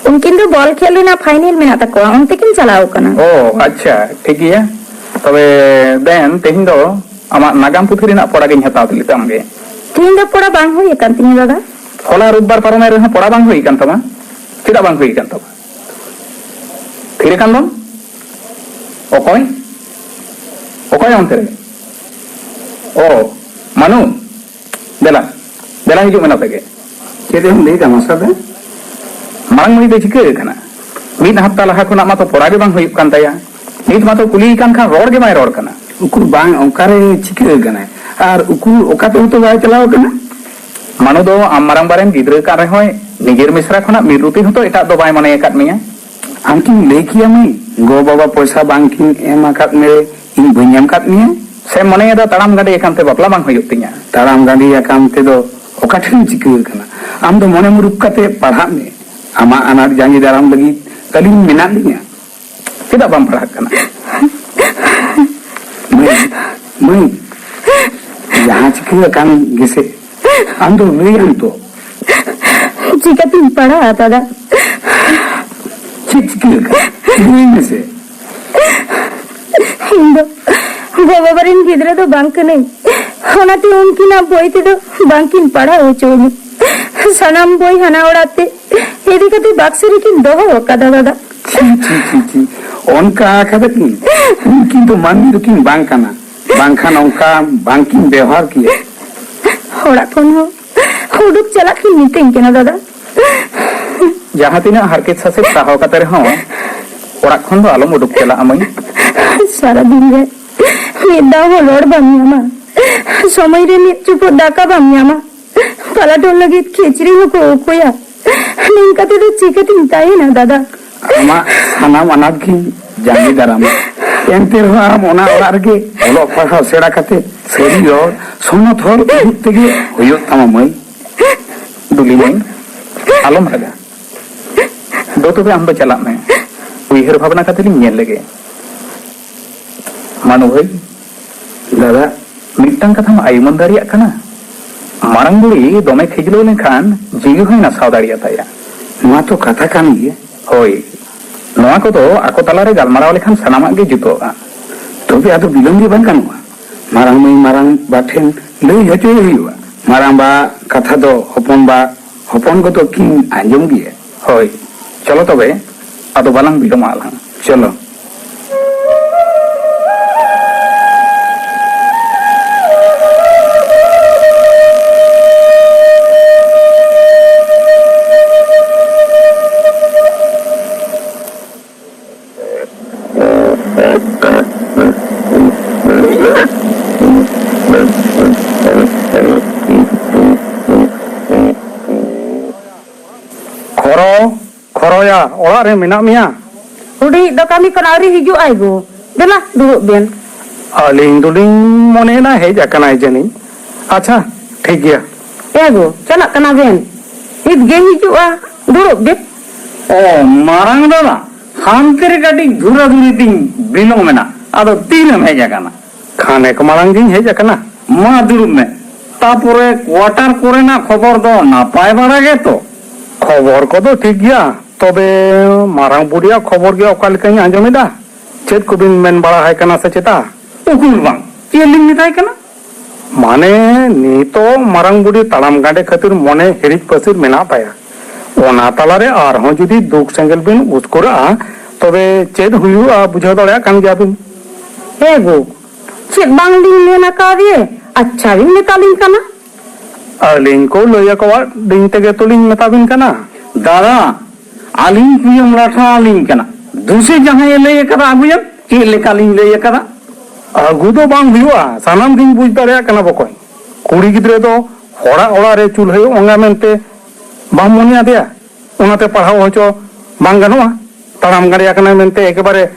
ᱩᱱᱠᱤᱱ ᱫᱚ ᱵᱚᱞ ᱠᱷᱮᱞ ᱨᱮᱱᱟᱜ ᱯᱷᱟᱭᱱᱮᱞ ᱢᱮᱱᱟᱜ ᱛᱟᱠᱚᱣᱟ, ᱚᱱᱛᱮ ᱠᱤᱱ ᱪᱟᱞᱟᱣ ᱟᱠᱟᱱᱟ᱾ ᱚ, ᱟᱪᱪᱷᱟ, ᱴᱷᱤᱠ ᱜᱮᱭᱟ᱾ ᱛᱚᱵᱮ ᱫᱮᱱ, ᱛᱮᱦᱮᱧ ᱫᱚ ᱟᱢᱟᱜ ᱱᱟᱜᱟᱢ ᱯᱩᱛᱷᱤ ᱨᱮᱱᱟᱜ ᱯᱚᱲᱟ ᱜᱤᱧ ᱦᱟᱛᱟᱣ ᱞᱮ ᱛᱟᱢ ᱜᱮ᱾ ᱛᱮᱦᱮᱧ ᱫᱚ ᱯᱚᱲᱟ ᱵᱟᱝ ᱦᱩᱭ ᱟᱠᱟᱱ ᱛᱤᱧᱟᱹ, ᱵᱟᱵᱟ᱾ ᱦᱚᱞᱟ ᱨᱳᱵᱵᱟᱨ ᱯᱟᱨᱚᱢᱮᱱ ᱨᱮᱦᱚᱸ ᱯᱚᱲᱟ ᱵᱟᱝ ᱦᱩᱭ ᱟᱠᱟᱱ ᱛᱟᱢᱟ? ᱪᱮᱫᱟᱜ ᱵᱟᱝ ᱦᱩᱭ ᱟᱠᱟᱱ ᱛᱟᱢᱟ? ᱛᱷᱤᱨ ᱟᱠᱟᱱ ᱫᱚᱢ? ᱚᱠᱚᱭ? ᱚᱠᱚᱭ ᱚᱱᱛᱮ ᱨᱮ? ᱚ, ᱢᱟᱱᱩ, ᱫᱮᱞᱟ, ᱫᱮᱞᱟ ᱦᱤᱡᱩᱜ ᱢᱮ ᱱᱚᱛᱮ ᱜᱮ᱾ ᱪᱮᱫ ᱮᱢ ᱞᱟᱹᱭ ᱮᱫᱟ ᱢᱟᱥᱴᱟᱨ ᱫᱟ? ᱢᱟᱨᱟᱝ ᱢᱟᱹᱭ ᱫᱚ ᱪᱤᱠᱟᱹ ᱟᱠᱟᱱᱟ? ᱢᱤᱫ ᱦᱟᱯᱛᱟ ᱞᱟᱦᱟ ᱠᱷᱚᱱᱟᱜ ᱢᱟᱛᱚ ᱯᱚᱲᱟ ᱜᱮ ᱵᱟᱝ ᱦᱩᱭᱩᱜ ᱠᱟᱱ ᱛᱟᱭᱟ᱾ ᱱᱤᱛ ᱢᱟᱛᱚ ᱠᱩᱞᱤᱭᱮ ᱠᱟᱱ ᱠᱷᱟᱱ ᱨᱚᱲ ᱜᱮ ᱵᱟᱭ ᱨᱚᱲ ᱠᱟᱱᱟ᱾ ᱩᱠᱩᱨ ᱵᱟᱝ, ᱚᱠᱟᱨᱮ ᱪᱤᱠᱟᱹ ᱟᱠᱟᱱᱟᱭ? ᱟᱨ ᱩᱠᱩ ᱚᱠᱟ ᱛᱮᱦᱚᱸ ᱛᱚ ᱵᱟᱭ ᱪᱟᱞᱟᱣ ᱟᱠᱟᱱᱟ᱾ ᱢᱟᱱᱩ ᱫᱚ ᱟᱢ ᱢᱟᱨᱟᱝᱵᱟ ᱨᱮᱱ ᱜᱤᱫᱽᱨᱟᱹ ᱠᱟᱱ ᱨᱮᱦᱚᱸᱭ, ᱱᱤᱡᱮᱨ ᱢᱤᱥᱨᱟ ᱠᱷᱚᱱᱟᱜ ᱢᱤᱫ ᱨᱩᱛᱤ ᱦᱚᱸᱛᱚ ᱮᱴᱟᱜ ᱫᱚ ᱵᱟᱭ ᱢᱚᱱᱮ ᱟᱠᱟᱫ ᱢᱮᱭᱟ᱾ ᱟᱢ ᱠᱤᱢ ᱞᱟᱹᱭ ᱠᱮᱭᱟ ᱢᱟᱹᱭ, ᱜᱚ ᱵᱟᱵᱟ ᱯᱚᱭᱥᱟ ᱵᱟᱝ ᱠᱤᱱ ᱮᱢ ᱟᱠᱟᱫ ᱢᱮᱨᱮ ᱤᱧ ᱵᱟᱹᱧ ᱮᱢ ᱟᱠᱟᱫ ᱢᱮᱭᱟ? ᱥᱮᱢ ᱢᱚᱱᱮᱭᱮᱫᱟ ᱛᱟᱲᱟᱢ ᱜᱟᱹᱰᱤ ᱟᱠᱟᱱ ᱛᱮ ᱵᱟᱯᱞᱟ ᱵᱟᱝ ᱦᱩᱭᱩᱜ ᱛᱤᱧᱟ? ᱛᱟᱲᱟᱢ ᱜᱟᱹᱰᱤ ᱟᱠᱟᱱ ᱛᱮᱫᱚ ᱚᱠᱟ ᱴᱷᱮᱱ ᱪᱤᱠᱟᱹ ᱟᱠᱟᱱᱟ? ᱟᱢ ᱫᱚ ᱢᱚᱱᱮ ᱢᱩᱨᱩᱠ ᱠᱟᱛᱮ ᱯᱟᱲᱦᱟᱜ ᱢᱮ᱾ ᱟᱢᱟᱜ ᱟᱱᱟᱴ ᱡᱟᱸᱜᱮ ᱫᱟᱨᱟᱢ ᱞᱟᱹᱜᱤᱫ ᱟᱹᱞᱤᱧ ᱢᱮᱱᱟᱜ ᱞᱤᱧᱟ᱾ ᱪᱮᱫᱟᱜ ᱵᱟᱢ ᱯᱟᱲᱦᱟᱜ ᱠᱟᱱᱟ? ᱢᱟᱹᱭ, ᱢᱟᱹᱭ, ᱡᱟᱦᱟᱸ ᱪᱤᱠᱟᱹ ᱟᱠᱟᱱ ᱜᱮᱥᱮ, ᱟᱢ ᱫᱚ ᱞᱟᱹᱭ ᱟᱢ ᱛᱚ᱾ ᱪᱤᱠᱟᱹᱛᱤᱧ ᱯᱟᱲᱦᱟᱜᱼᱟ ᱫᱟᱫᱟ? ᱪᱮᱫ ᱪᱤᱠᱟᱹ ᱟᱠᱟᱱᱟ? ᱞᱟᱹᱭ ᱢᱮᱥᱮ᱾ ᱤᱧ ᱫᱚ ᱜᱚ ᱵᱟᱵᱟ ᱨᱮᱱ ᱜᱤᱫᱽᱨᱟᱹ ᱫᱚ ᱵᱟᱝ ᱠᱟᱹᱱᱟᱹᱧ, ᱚᱱᱟᱛᱮ ᱩᱱᱠᱤᱱᱟᱜ ᱵᱳᱭ ᱛᱮᱫᱚ ᱵᱟᱝᱠᱤᱱ ᱯᱟᱲᱦᱟᱣ ᱦᱚᱪᱚᱣᱟᱹᱧᱟ᱾ ᱥᱟᱱᱟᱢ ᱵᱳᱭ ᱦᱟᱱᱟ ᱚᱲᱟᱜ ᱛᱮ ᱤᱫᱤ ᱠᱟᱛᱮ ᱵᱟᱠᱥᱚ ᱨᱮᱠᱤᱱ ᱫᱚᱦᱚ ᱟᱠᱟᱫᱟ ᱫᱟᱫᱟ᱾ ᱪᱷᱤ, ᱪᱷᱤ, ᱪᱷᱤ, ᱪᱷᱤ᱾ ᱚᱱᱠᱟ ᱟᱠᱟᱫᱟ ᱠᱤᱱ? ᱩᱱᱠᱤᱱ ᱫᱚ ᱢᱟᱹᱱᱢᱤ ᱫᱚᱠᱤᱱ ᱵᱟᱝ ᱠᱟᱱᱟ, ᱵᱟᱝᱠᱷᱟᱱ ᱚᱱᱠᱟ ᱵᱟᱝᱠᱤᱱ ᱵᱮᱣᱦᱟᱨ ᱠᱮᱭᱟ᱾ ᱚᱲᱟᱜ ᱠᱷᱚᱱ ᱦᱚᱸ ᱩᱰᱩᱠ ᱪᱟᱞᱟᱜ ᱠᱤᱱ ᱢᱤᱛᱟᱹᱧ ᱠᱟᱱᱟ ᱫᱟᱫᱟ᱾ ᱡᱟᱦᱟᱸ ᱛᱤᱱᱟᱹᱜ ᱦᱟᱨᱠᱮᱛ ᱥᱟᱥᱮᱛ ᱥᱟᱦᱟᱣ ᱠᱟᱛᱮ ᱨᱮᱦᱚᱸ ᱚᱲᱟᱜ ᱠᱷᱚᱱ ᱫᱚ ᱟᱞᱚᱢ ᱩᱰᱩᱠ ᱪᱟᱞᱟᱜᱼᱟ ᱢᱟᱹᱭ᱾ ᱥᱟᱨᱟᱫᱤᱱ ᱨᱮ ᱢᱤᱫ ᱫᱷᱟᱣ ᱦᱚᱸ ᱨᱚᱲ ᱵᱟᱢ ᱧᱟᱢᱟ, ᱥᱚᱢᱚᱭ ᱨᱮ ᱢᱤᱫ ᱪᱩᱯᱩᱫ ᱫᱟᱠᱟ ᱵᱟᱢ ᱧᱟᱢᱟ, ᱯᱟᱞᱟᱴᱚᱜ ᱞᱟᱹᱜᱤᱫ ᱠᱷᱤᱪᱲᱤ ᱦᱚᱸᱠᱚ ᱩᱠᱩᱭᱟ᱾ ᱱᱤᱝᱠᱟ ᱛᱮᱫᱚ ᱪᱤᱠᱟᱹᱛᱤᱧ ᱛᱟᱦᱮᱱᱟ ᱫᱟᱫᱟ? ᱟᱢᱟᱜ ᱥᱟᱱᱟᱢ ᱟᱱᱟᱴ ᱜᱤᱧ ᱡᱟᱸᱜᱮ ᱫᱟᱨᱟᱢᱟ᱾ ᱮᱱᱛᱮ ᱨᱮᱦᱚᱸ ᱟᱢ ᱚᱱᱟ ᱚᱲᱟᱜ ᱨᱮᱜᱮ ᱚᱞᱚᱜ ᱯᱟᱲᱦᱟᱣ ᱥᱮᱬᱟ ᱠᱟᱛᱮ ᱥᱟᱹᱨᱤ ᱦᱚᱲ, ᱥᱚᱱᱚᱛ ᱦᱚᱲ ᱩᱫᱩᱜ ᱛᱮᱜᱮ ᱦᱩᱭᱩᱜ ᱛᱟᱢᱟ ᱢᱟᱹᱭ᱾ ᱫᱩᱞᱤ ᱢᱟᱹᱭ, ᱟᱞᱚᱢ ᱨᱟᱜᱟ᱾ ᱫᱚ ᱛᱚᱵᱮ ᱟᱢ ᱫᱚ ᱪᱟᱞᱟᱜ ᱢᱮ, ᱩᱭᱦᱟᱹᱨ ᱵᱷᱟᱵᱽᱱᱟ ᱠᱟᱛᱮ ᱞᱤᱧ ᱧᱮᱞ ᱞᱮᱜᱮ᱾ ᱢᱟᱱᱩ ᱵᱷᱟᱹᱭ, ᱫᱟᱫᱟ, ᱢᱤᱫᱴᱟᱝ ᱠᱟᱛᱷᱟᱢ ᱟᱭᱩᱢᱟᱹᱱ ᱫᱟᱲᱮᱭᱟᱜ ᱠᱟᱱᱟ? ᱢᱟᱨᱟᱝ ᱵᱩᱲᱦᱤ ᱫᱚᱢᱮ ᱠᱷᱤᱡᱞᱟᱹᱣ ᱞᱮᱱᱠᱷᱟᱱ ᱡᱤᱣᱤ ᱦᱚᱸᱭ ᱱᱟᱥᱟᱣ ᱫᱟᱲᱮᱭᱟᱛᱟᱭᱟ᱾ ᱱᱚᱣᱟ ᱛᱚ ᱠᱟᱛᱷᱟ ᱠᱟᱱ ᱜᱮᱭᱟ᱾ ᱦᱳᱭ, ᱱᱚᱣᱟ ᱠᱚᱫᱚ ᱟᱠᱚ ᱛᱟᱞᱟᱨᱮ ᱜᱟᱞᱢᱟᱨᱟᱣ ᱞᱮᱠᱷᱟᱱ ᱥᱟᱱᱟᱢᱟᱜ ᱜᱮ ᱡᱩᱛᱚᱜᱼᱟ᱾ ᱛᱚᱵᱮ ᱟᱫᱚ ᱵᱤᱞᱚᱢ ᱜᱮ ᱵᱟᱝ ᱜᱟᱱᱚᱜᱼᱟ᱾ ᱢᱟᱨᱟᱝ ᱢᱟᱹᱭ ᱢᱟᱨᱟᱝ ᱵᱟ ᱴᱷᱮᱱ ᱞᱟᱹᱭ ᱦᱚᱪᱚᱭᱮ ᱦᱩᱭᱩᱜᱼᱟ᱾ ᱢᱟᱨᱟᱝ ᱵᱟ ᱠᱟᱛᱷᱟ ᱫᱚ ᱦᱚᱯᱚᱱ ᱵᱟ ᱦᱚᱯᱚᱱ ᱜᱚ ᱫᱚ ᱠᱤᱱ ᱟᱸᱡᱚᱢ ᱜᱮᱭᱟ᱾ ᱦᱳᱭ, ᱪᱚᱞᱚ ᱛᱚᱵᱮ, ᱟᱫᱚ ᱵᱟᱞᱟᱝ ᱵᱤᱞᱚᱢᱟ ᱟᱞᱟᱝ᱾ ᱪᱚᱞᱚ᱾ ᱚᱲᱟᱜ ᱨᱮ ᱢᱮᱱᱟᱜ ᱢᱮᱭᱟ? ᱦᱩᱰᱤᱧᱤᱡ ᱫᱚ ᱠᱟᱹᱢᱤ ᱠᱷᱚᱱ ᱟᱹᱣᱨᱤ ᱦᱤᱡᱩᱜ ᱟᱭ ᱜᱳ᱾ ᱫᱮᱞᱟ, ᱫᱩᱲᱩᱵ ᱵᱮᱱ᱾ ᱟᱹᱞᱤᱧ ᱫᱚᱞᱤᱧ ᱢᱚᱱᱮᱭᱮᱫᱟ ᱦᱮᱡ ᱟᱠᱟᱱᱟᱭ ᱡᱟᱹᱱᱤᱡ᱾ ᱟᱪᱪᱷᱟ, ᱴᱷᱤᱠ ᱜᱮᱭᱟ᱾ ᱮ ᱜᱳ, ᱪᱟᱞᱟᱜ ᱠᱟᱱᱟ ᱵᱮᱱ? ᱱᱤᱛ ᱜᱮ ᱦᱤᱡᱩᱜᱼᱟ, ᱫᱩᱲᱩᱵ ᱵᱮᱱ᱾ ᱚ, ᱢᱟᱨᱟᱝ ᱫᱟᱫᱟ, ᱦᱟᱱᱛᱮ ᱨᱮ ᱠᱟᱹᱴᱤᱡ ᱫᱷᱩᱨᱟᱹ ᱫᱷᱩᱨᱤ ᱛᱤᱧ ᱵᱤᱞᱚᱢ ᱮᱱᱟ, ᱟᱫᱚ ᱛᱤᱨᱮᱢ ᱦᱮᱡ ᱟᱠᱟᱱᱟ? ᱠᱷᱟᱱᱮᱠ ᱢᱟᱲᱟᱝ ᱜᱤᱧ ᱦᱮᱡ ᱟᱠᱟᱱᱟ᱾ ᱢᱟ ᱫᱩᱲᱩᱵ ᱢᱮ᱾ ᱛᱟᱯᱚᱨᱮ quarter ᱠᱚᱨᱮᱱᱟᱜ ᱠᱷᱚᱵᱚᱨ ᱫᱚ ᱱᱟᱯᱟᱭ ᱵᱟᱲᱟ ᱜᱮᱛᱚ? ᱠᱷᱚᱵᱚᱨ ᱠᱚᱫᱚ ᱴᱷᱤᱠ ᱜᱮᱭᱟ, ᱛᱚᱵᱮ ᱢᱟᱨᱟᱝ ᱵᱩᱰᱤᱭᱟᱜ ᱠᱷᱚᱵᱚᱨ ᱜᱮ ᱚᱠᱟ ᱞᱮᱠᱟᱧ ᱟᱸᱡᱚᱢᱮᱫᱟ? ᱪᱮᱫ ᱠᱚᱵᱤᱱ ᱢᱮᱱ ᱵᱟᱲᱟ ᱟᱭ ᱠᱟᱱᱟ ᱥᱮ ᱪᱮᱛᱟ? ᱩᱠᱩᱨ ᱵᱟᱝ, ᱪᱮᱫ ᱞᱤᱧ ᱢᱮᱛᱟᱭ ᱠᱟᱱᱟ? ᱢᱟᱱᱮ, ᱱᱤᱛᱚᱜ ᱢᱟᱨᱟᱝ ᱵᱩᱰᱤ ᱛᱟᱲᱟᱢ ᱜᱟᱸᱰᱮ ᱠᱷᱟᱹᱛᱤᱨ ᱢᱚᱱᱮ ᱦᱤᱨᱤᱡ ᱯᱟᱹᱥᱤᱨ ᱢᱮᱱᱟᱜ ᱛᱟᱭᱟ᱾ ᱚᱱᱟ ᱛᱟᱞᱟᱨᱮ ᱟᱨᱦᱚᱸ ᱡᱩᱫᱤ ᱫᱩᱠ ᱥᱮᱸᱜᱮᱞ ᱵᱤᱱ ᱩᱥᱠᱩᱨᱟᱜᱼᱟ, ᱛᱚᱵᱮ ᱪᱮᱫ ᱦᱩᱭᱩᱜᱼᱟ ᱵᱩᱡᱷᱟᱹᱣ ᱫᱟᱲᱮᱭᱟᱜ ᱠᱟᱱ ᱜᱮᱭᱟᱵᱤᱱ᱾ ᱦᱮᱸ ᱜᱳ, ᱪᱮᱫ ᱵᱟᱝᱞᱤᱧ ᱢᱮᱱ ᱟᱠᱟᱫᱮ? ᱟᱪᱪᱷᱟ ᱵᱤᱱ ᱢᱮᱛᱟᱞᱤᱧ ᱠᱟᱱᱟ᱾ ᱟᱹᱞᱤᱧ ᱠᱚ ᱞᱟᱹᱭ ᱟᱠᱟᱫ ᱞᱤᱧ ᱛᱮᱜᱮ ᱛᱚᱞᱤᱧ ᱢᱮᱛᱟ ᱵᱤᱱ ᱠᱟᱱᱟ᱾ ᱫᱟᱫᱟ, ᱟᱹᱞᱤᱧ ᱠᱩᱭᱟᱹᱢ ᱞᱟᱴᱷᱟ ᱟᱹᱞᱤᱧ ᱠᱟᱱᱟ᱾ ᱫᱩᱥᱮ ᱡᱟᱦᱟᱸᱭᱮ ᱞᱟᱹᱭ ᱟᱠᱟᱫᱟ ᱟᱹᱜᱩᱭᱮᱢ, ᱪᱮᱫ ᱞᱮᱠᱟᱞᱤᱧ ᱞᱟᱹᱭ ᱟᱠᱟᱫᱟ? ᱟᱹᱜᱩ ᱫᱚ ᱵᱟᱝ ᱦᱩᱭᱩᱜᱼᱟ, ᱥᱟᱱᱟᱢ ᱜᱤᱧ ᱵᱩᱡᱽ ᱫᱟᱲᱮᱭᱟᱜ ᱠᱟᱱᱟ ᱵᱚᱠᱚᱧ᱾ ᱠᱩᱲᱤ ᱜᱤᱫᱽᱨᱟᱹ ᱫᱚ ᱦᱚᱲᱟᱜ ᱚᱲᱟᱜ ᱨᱮ ᱪᱩᱞᱦᱟᱹᱭ ᱚᱝᱟ ᱢᱮᱱᱛᱮ ᱵᱟᱢ ᱢᱚᱱᱮ ᱟᱫᱮᱭᱟ, ᱚᱱᱟᱛᱮ ᱯᱟᱲᱦᱟᱣ ᱦᱚᱪᱚ ᱵᱟᱝ ᱜᱟᱱᱚᱜᱼᱟ᱾ ᱛᱟᱲᱟᱢ ᱜᱟᱸᱰᱮ ᱟᱠᱟᱱᱟᱭ ᱢᱮᱱᱛᱮ ᱮᱠᱮᱵᱟᱨᱮ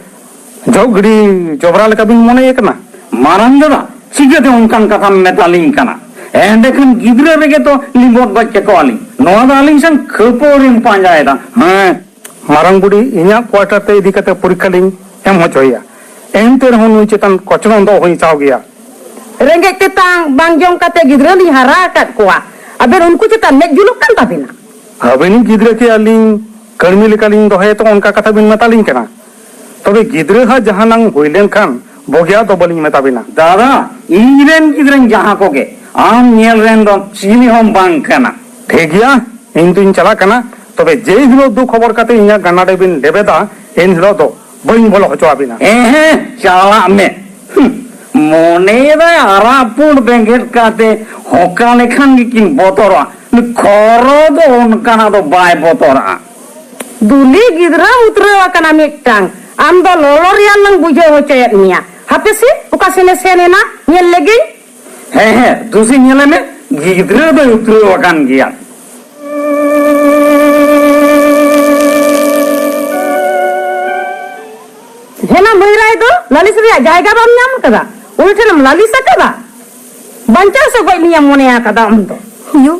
ᱡᱷᱚᱜ ᱜᱤᱰᱤ ᱡᱚᱵᱽᱨᱟ ᱞᱮᱠᱟ ᱵᱤᱱ ᱢᱚᱱᱮᱭᱮ ᱠᱟᱱᱟ? ᱢᱟᱨᱟᱝ ᱫᱟᱫᱟ, ᱪᱤᱠᱟᱹᱛᱮ ᱚᱱᱠᱟᱱ ᱠᱟᱛᱷᱟᱢ ᱢᱮᱛᱟᱞᱤᱧ ᱠᱟᱱᱟ? ᱮᱸᱰᱮᱠᱷᱟᱱ ᱜᱤᱫᱽᱨᱟᱹ ᱨᱮᱜᱮ ᱛᱚ ᱞᱤᱸᱵᱚᱫ ᱜᱚᱡ ᱠᱮᱠᱚᱣᱟᱞᱤᱧ᱾ ᱱᱚᱣᱟ ᱫᱚ ᱟᱹᱞᱤᱧ ᱥᱟᱝ ᱠᱷᱟᱹᱯᱟᱹᱨᱤᱢ ᱯᱟᱸᱡᱟᱭᱮᱫᱟ? ᱦᱮᱸ᱾ ᱢᱟᱨᱟᱝ ᱵᱩᱰᱷᱤ ᱤᱧᱟᱜ quarter ᱛᱮ ᱤᱫᱤ ᱠᱟᱛᱮ ᱯᱚᱨᱤᱠᱠᱷᱟ ᱞᱤᱧ ᱮᱢ ᱦᱚᱪᱚᱭᱮᱭᱟ, ᱮᱱᱛᱮ ᱨᱮᱦᱚᱸ ᱱᱩᱭ ᱪᱮᱛᱟᱱ ᱠᱚᱪᱞᱚᱱ ᱫᱚ ᱚᱦᱚᱧ ᱥᱟᱦᱟᱣ ᱜᱮᱭᱟ᱾ ᱨᱮᱸᱜᱮᱡ ᱛᱮᱛᱟᱝ ᱵᱟᱝ ᱡᱚᱢ ᱠᱟᱛᱮ ᱜᱤᱫᱽᱨᱟᱹ ᱞᱤᱧ ᱦᱟᱨᱟ ᱟᱠᱟᱫ ᱠᱚᱣᱟ, ᱟᱵᱮᱱ ᱩᱱᱠᱩ ᱪᱮᱛᱟᱱ ᱢᱮᱫ ᱡᱩᱞᱩᱜ ᱠᱟᱱ ᱛᱟᱵᱮᱱᱟ? ᱟᱵᱮᱱᱤᱡ ᱜᱤᱫᱽᱨᱟᱹ ᱠᱤ ᱟᱹᱞᱤᱧ ᱠᱟᱹᱲᱢᱤ ᱞᱮᱠᱟᱞᱤᱧ ᱫᱚᱦᱚᱭᱮ ᱛᱮ ᱚᱱᱠᱟ ᱠᱟᱛᱷᱟ ᱵᱤᱱ ᱢᱮᱛᱟᱞᱤᱧ ᱠᱟᱱᱟ? ᱛᱚᱵᱮ ᱜᱤᱫᱽᱨᱟᱹ ᱦᱟᱜ ᱡᱟᱦᱟᱱᱟᱝ ᱦᱩᱭ ᱞᱮᱱᱠᱷᱟᱱ ᱵᱚᱜᱮᱭᱟᱜ ᱫᱚ ᱵᱟᱹᱞᱤᱧ ᱢᱮᱛᱟ ᱵᱤᱱᱟ᱾ ᱫᱟᱫᱟ, ᱤᱧ ᱨᱮᱱ ᱜᱤᱫᱽᱨᱟᱹᱧ ᱡᱟᱦᱟᱸ ᱠᱚᱜᱮ, ᱟᱢ ᱧᱮᱞ ᱨᱮᱱ ᱫᱚ ᱪᱤᱞᱤ ᱦᱚᱸ ᱵᱟᱝ ᱠᱟᱱᱟ᱾ ᱴᱷᱤᱠ ᱜᱮᱭᱟ, ᱤᱧ ᱫᱩᱧ ᱪᱟᱞᱟᱜ ᱠᱟᱱᱟ᱾ ᱛᱚᱵᱮ ᱡᱮ ᱦᱤᱞᱳᱜ ᱫᱩ ᱠᱷᱚᱵᱚᱨ ᱠᱟᱛᱮ ᱤᱧᱟᱹᱜ ᱜᱟᱱᱟᱰᱮ ᱵᱤᱱ ᱞᱮᱵᱮᱫᱟ, ᱮᱱ ᱦᱤᱞᱳᱜ ᱫᱚ ᱵᱟᱹᱧ ᱵᱚᱞᱚ ᱦᱚᱪᱚ ᱟᱵᱤᱱᱟ᱾ ᱦᱮᱸ, ᱦᱮᱸ, ᱪᱟᱞᱟᱜ ᱢᱮ᱾ ᱦᱩᱸ, ᱢᱚᱱᱮᱭᱮᱫᱟᱭ ᱟᱨᱟᱜ ᱯᱩᱸᱰ ᱵᱮᱸᱜᱮᱫ ᱠᱟᱛᱮ ᱦᱚᱠᱟ ᱞᱮᱠᱷᱟᱱ ᱜᱮᱠᱤᱱ ᱵᱚᱛᱚᱨᱚᱜᱼᱟ᱾ ᱠᱷᱚᱨᱚ ᱫᱚ ᱚᱱᱠᱟᱱᱟᱜ ᱫᱚ ᱵᱟᱭ ᱵᱚᱛᱚᱨᱟᱜᱼᱟ᱾ ᱫᱩᱞᱤ ᱜᱤᱫᱽᱨᱟᱹ ᱩᱛᱨᱟᱹᱣ ᱟᱠᱟᱱᱟ ᱢᱤᱫᱴᱟᱝ᱾ ᱟᱢ ᱫᱚ ᱞᱚᱞᱚ ᱨᱮᱭᱟᱲ ᱞᱟᱝ ᱵᱩᱡᱷᱟᱹᱣ ᱦᱚᱪᱚᱭᱮᱫ ᱢᱮᱭᱟ᱾ ᱦᱟᱯᱮ ᱥᱮ, ᱚᱠᱟ ᱥᱮᱱᱮ ᱥᱮᱱ ᱮᱱᱟ, ᱧᱮᱞ ᱞᱮᱜᱮᱧ᱾ ᱦᱮᱸ, ᱦᱮᱸ, ᱫᱩᱥᱤ ᱧᱮᱞᱮ ᱢᱮ, ᱜᱤᱫᱽᱨᱟᱹ ᱫᱚᱭ ᱩᱛᱨᱟᱹᱣ ᱟᱠᱟᱱ ᱜᱮᱭᱟ᱾ ᱞᱟᱹᱞᱤᱥ ᱨᱮᱭᱟᱜ ᱡᱟᱭᱜᱟ ᱵᱟᱢ ᱧᱟᱢ ᱟᱠᱟᱫᱟ? ᱩᱱᱤ ᱴᱷᱮᱱᱮᱢ ᱞᱟᱹᱞᱤᱥ ᱟᱠᱟᱫᱟ? ᱵᱟᱧᱪᱟᱣ ᱥᱮ ᱜᱚᱡ ᱢᱮᱭᱟ ᱢᱚᱱᱮ ᱟᱠᱟᱫᱟ ᱟᱢ ᱫᱚ? ᱭᱩ,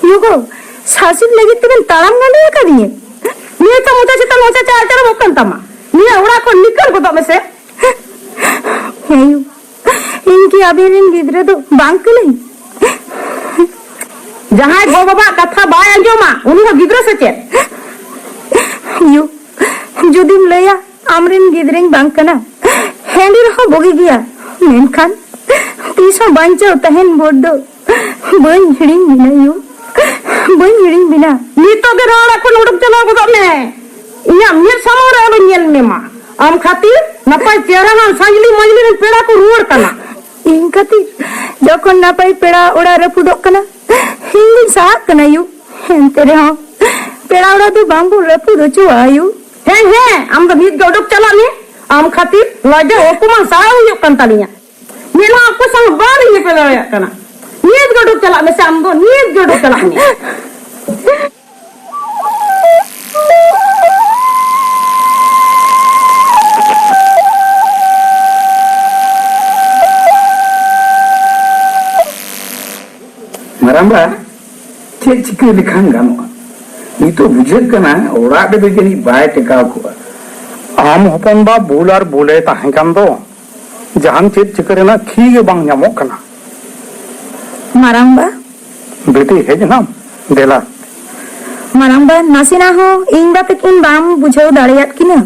ᱭᱩ ᱜᱚ, ᱥᱟᱥᱤᱨ ᱞᱟᱹᱜᱤᱫ ᱛᱮᱵᱮᱱ ᱛᱟᱲᱟᱢ ᱜᱟᱸᱰᱮ ᱟᱠᱟᱫᱤᱧᱟ? ᱱᱤᱭᱟᱹ ᱛᱚ ᱢᱚᱪᱟ ᱪᱮᱛᱟᱱ ᱢᱚᱪᱟ ᱪᱟᱞ ᱪᱟᱞ ᱠᱟᱱ ᱛᱟᱢᱟ᱾ ᱱᱤᱭᱟᱹ ᱚᱲᱟᱜ ᱠᱷᱚᱱ ᱱᱤᱠᱟᱹᱨ ᱜᱚᱫᱚᱜ ᱢᱮᱥᱮ᱾ ᱦᱮᱸ ᱭᱩ, ᱤᱧ ᱠᱤ ᱟᱵᱮᱱ ᱨᱮᱱ ᱜᱤᱫᱽᱨᱟᱹ ᱫᱚ ᱵᱟᱝ ᱠᱟᱹᱱᱟᱹᱧ? ᱡᱟᱦᱟᱸᱭ ᱜᱚ ᱵᱟᱵᱟᱣᱟᱜ ᱠᱟᱛᱷᱟ ᱵᱟᱭ ᱟᱸᱡᱚᱢᱟ, ᱩᱱᱤ ᱦᱚᱸ ᱜᱤᱫᱽᱨᱟᱹ ᱥᱮ ᱪᱮᱫ? ᱭᱩ, ᱡᱩᱫᱤᱢ ᱞᱟᱹᱭᱟ ᱟᱢᱨᱮᱱ ᱜᱤᱫᱽᱨᱟᱹᱧ ᱵᱟᱝ ᱠᱟᱱᱟ, ᱦᱮᱸᱫᱮ ᱨᱮᱦᱚᱸ ᱵᱩᱜᱤ ᱜᱮᱭᱟ, ᱢᱮᱱᱠᱷᱟᱱ ᱛᱤᱥ ᱦᱚᱸ ᱵᱟᱧᱪᱟᱣ ᱛᱟᱦᱮᱱ ᱵᱷᱳᱨ ᱫᱚ ᱵᱟᱹᱧ ᱦᱤᱲᱤᱧ ᱵᱤᱱᱟ ᱭᱩ, ᱵᱟᱹᱧ ᱦᱤᱲᱤᱧ ᱵᱤᱱᱟ᱾ ᱱᱤᱛᱚᱜ ᱜᱮ ᱱᱚᱣᱟ ᱚᱲᱟᱜ ᱠᱷᱚᱱ ᱩᱰᱩᱠ ᱪᱟᱞᱟᱣ ᱜᱚᱫᱚᱜ ᱢᱮ, ᱤᱧᱟᱜ ᱢᱮᱫ ᱥᱟᱢᱟᱝ ᱨᱮ ᱟᱞᱚᱧ ᱧᱮᱞ ᱢᱮᱢᱟ᱾ ᱟᱢ ᱠᱷᱟᱹᱛᱤᱨ ᱱᱟᱯᱟᱭ ᱪᱮᱦᱨᱟ ᱦᱟᱱ ᱥᱟᱸᱡᱞᱤ ᱢᱟᱸᱡᱞᱤ ᱨᱮᱱ ᱯᱮᱲᱟ ᱠᱚ ᱨᱩᱣᱟᱹᱲ ᱠᱟᱱᱟ᱾ ᱤᱧ ᱠᱷᱟᱹᱛᱤᱨ ᱡᱚᱠᱷᱚᱱ ᱱᱟᱯᱟᱭ ᱯᱮᱲᱟ ᱚᱲᱟᱜ ᱨᱟᱹᱯᱩᱫᱚᱜ ᱠᱟᱱᱟ, ᱤᱧ ᱫᱩᱧ ᱥᱟᱦᱟᱜ ᱠᱟᱱᱟ ᱭᱩ᱾ ᱮᱱᱛᱮ ᱨᱮᱦᱚᱸ ᱯᱮᱲᱟ ᱚᱲᱟᱜ ᱫᱚ ᱵᱟᱝᱵᱚᱱ ᱨᱟᱹᱯᱩᱫ ᱦᱚᱪᱚᱣᱟᱜᱼᱟ ᱭᱩ᱾ ᱦᱮᱸ, ᱦᱮᱸ, ᱟᱢ ᱫᱚ ᱱᱤᱛ ᱜᱮ ᱩᱰᱩᱠ ᱪᱟᱞᱟᱜ ᱢᱮ᱾ ᱟᱢ ᱠᱷᱟᱹᱛᱤᱨ ᱞᱟᱡᱟᱣ ᱚᱯᱚᱢᱟᱱ ᱥᱟᱦᱟᱣ ᱦᱩᱭᱩᱜ ᱠᱟᱱ ᱛᱟᱞᱤᱧᱟ᱾ ᱢᱮᱫ ᱦᱚᱸ ᱚᱠᱚᱭ ᱥᱟᱶ ᱵᱟᱝ ᱧᱮᱯᱮᱞ ᱫᱟᱲᱮᱭᱟᱜ ᱠᱟᱱᱟ᱾ ᱱᱤᱛ ᱜᱮ ᱩᱰᱩᱠ ᱪᱟᱞᱟᱜ ᱢᱮᱥᱮ, ᱟᱢ ᱫᱚ ᱱᱤᱛ ᱜᱮ ᱩᱰᱩᱠ ᱪᱟᱞᱟᱜ ᱢᱮ᱾ ᱢᱟᱨᱟᱝᱵᱟ, ᱪᱮᱫ ᱪᱤᱠᱟᱹ ᱞᱮᱠᱷᱟᱱ ᱜᱟᱱᱚᱜᱼᱟ? ᱱᱤᱛᱚᱜ ᱵᱩᱡᱷᱟᱹᱜ ᱠᱟᱱᱟ ᱚᱲᱟᱜ ᱨᱮᱫᱚ ᱡᱟᱹᱱᱤᱡ ᱵᱟᱭ ᱴᱮᱠᱟᱣ ᱠᱚᱜᱼᱟ᱾ ᱟᱢ ᱦᱚᱯᱚᱱ ᱵᱟ ᱵᱷᱩᱞ ᱟᱨ ᱵᱷᱩᱞᱮ ᱛᱟᱦᱮᱸ ᱠᱟᱱ ᱫᱚ, ᱡᱟᱦᱟᱱ ᱪᱮᱫ ᱪᱤᱠᱟᱹ ᱨᱮᱱᱟᱜ ᱠᱷᱤ ᱜᱮ ᱵᱟᱝ ᱧᱟᱢᱚᱜ ᱠᱟᱱᱟ᱾ ᱢᱟᱨᱟᱝᱵᱟ᱾ ᱵᱤᱴᱤ, ᱦᱮᱡ ᱮᱱᱟᱢ? ᱫᱮᱞᱟ᱾ ᱢᱟᱨᱟᱝᱵᱟ, ᱱᱟᱥᱮᱱᱟᱜ ᱦᱚᱸ ᱤᱧ ᱵᱟ ᱛᱟᱹᱠᱤᱱ ᱵᱟᱢ ᱵᱩᱡᱷᱟᱹᱣ ᱫᱟᱲᱮᱭᱟᱫ ᱠᱤᱱᱟ?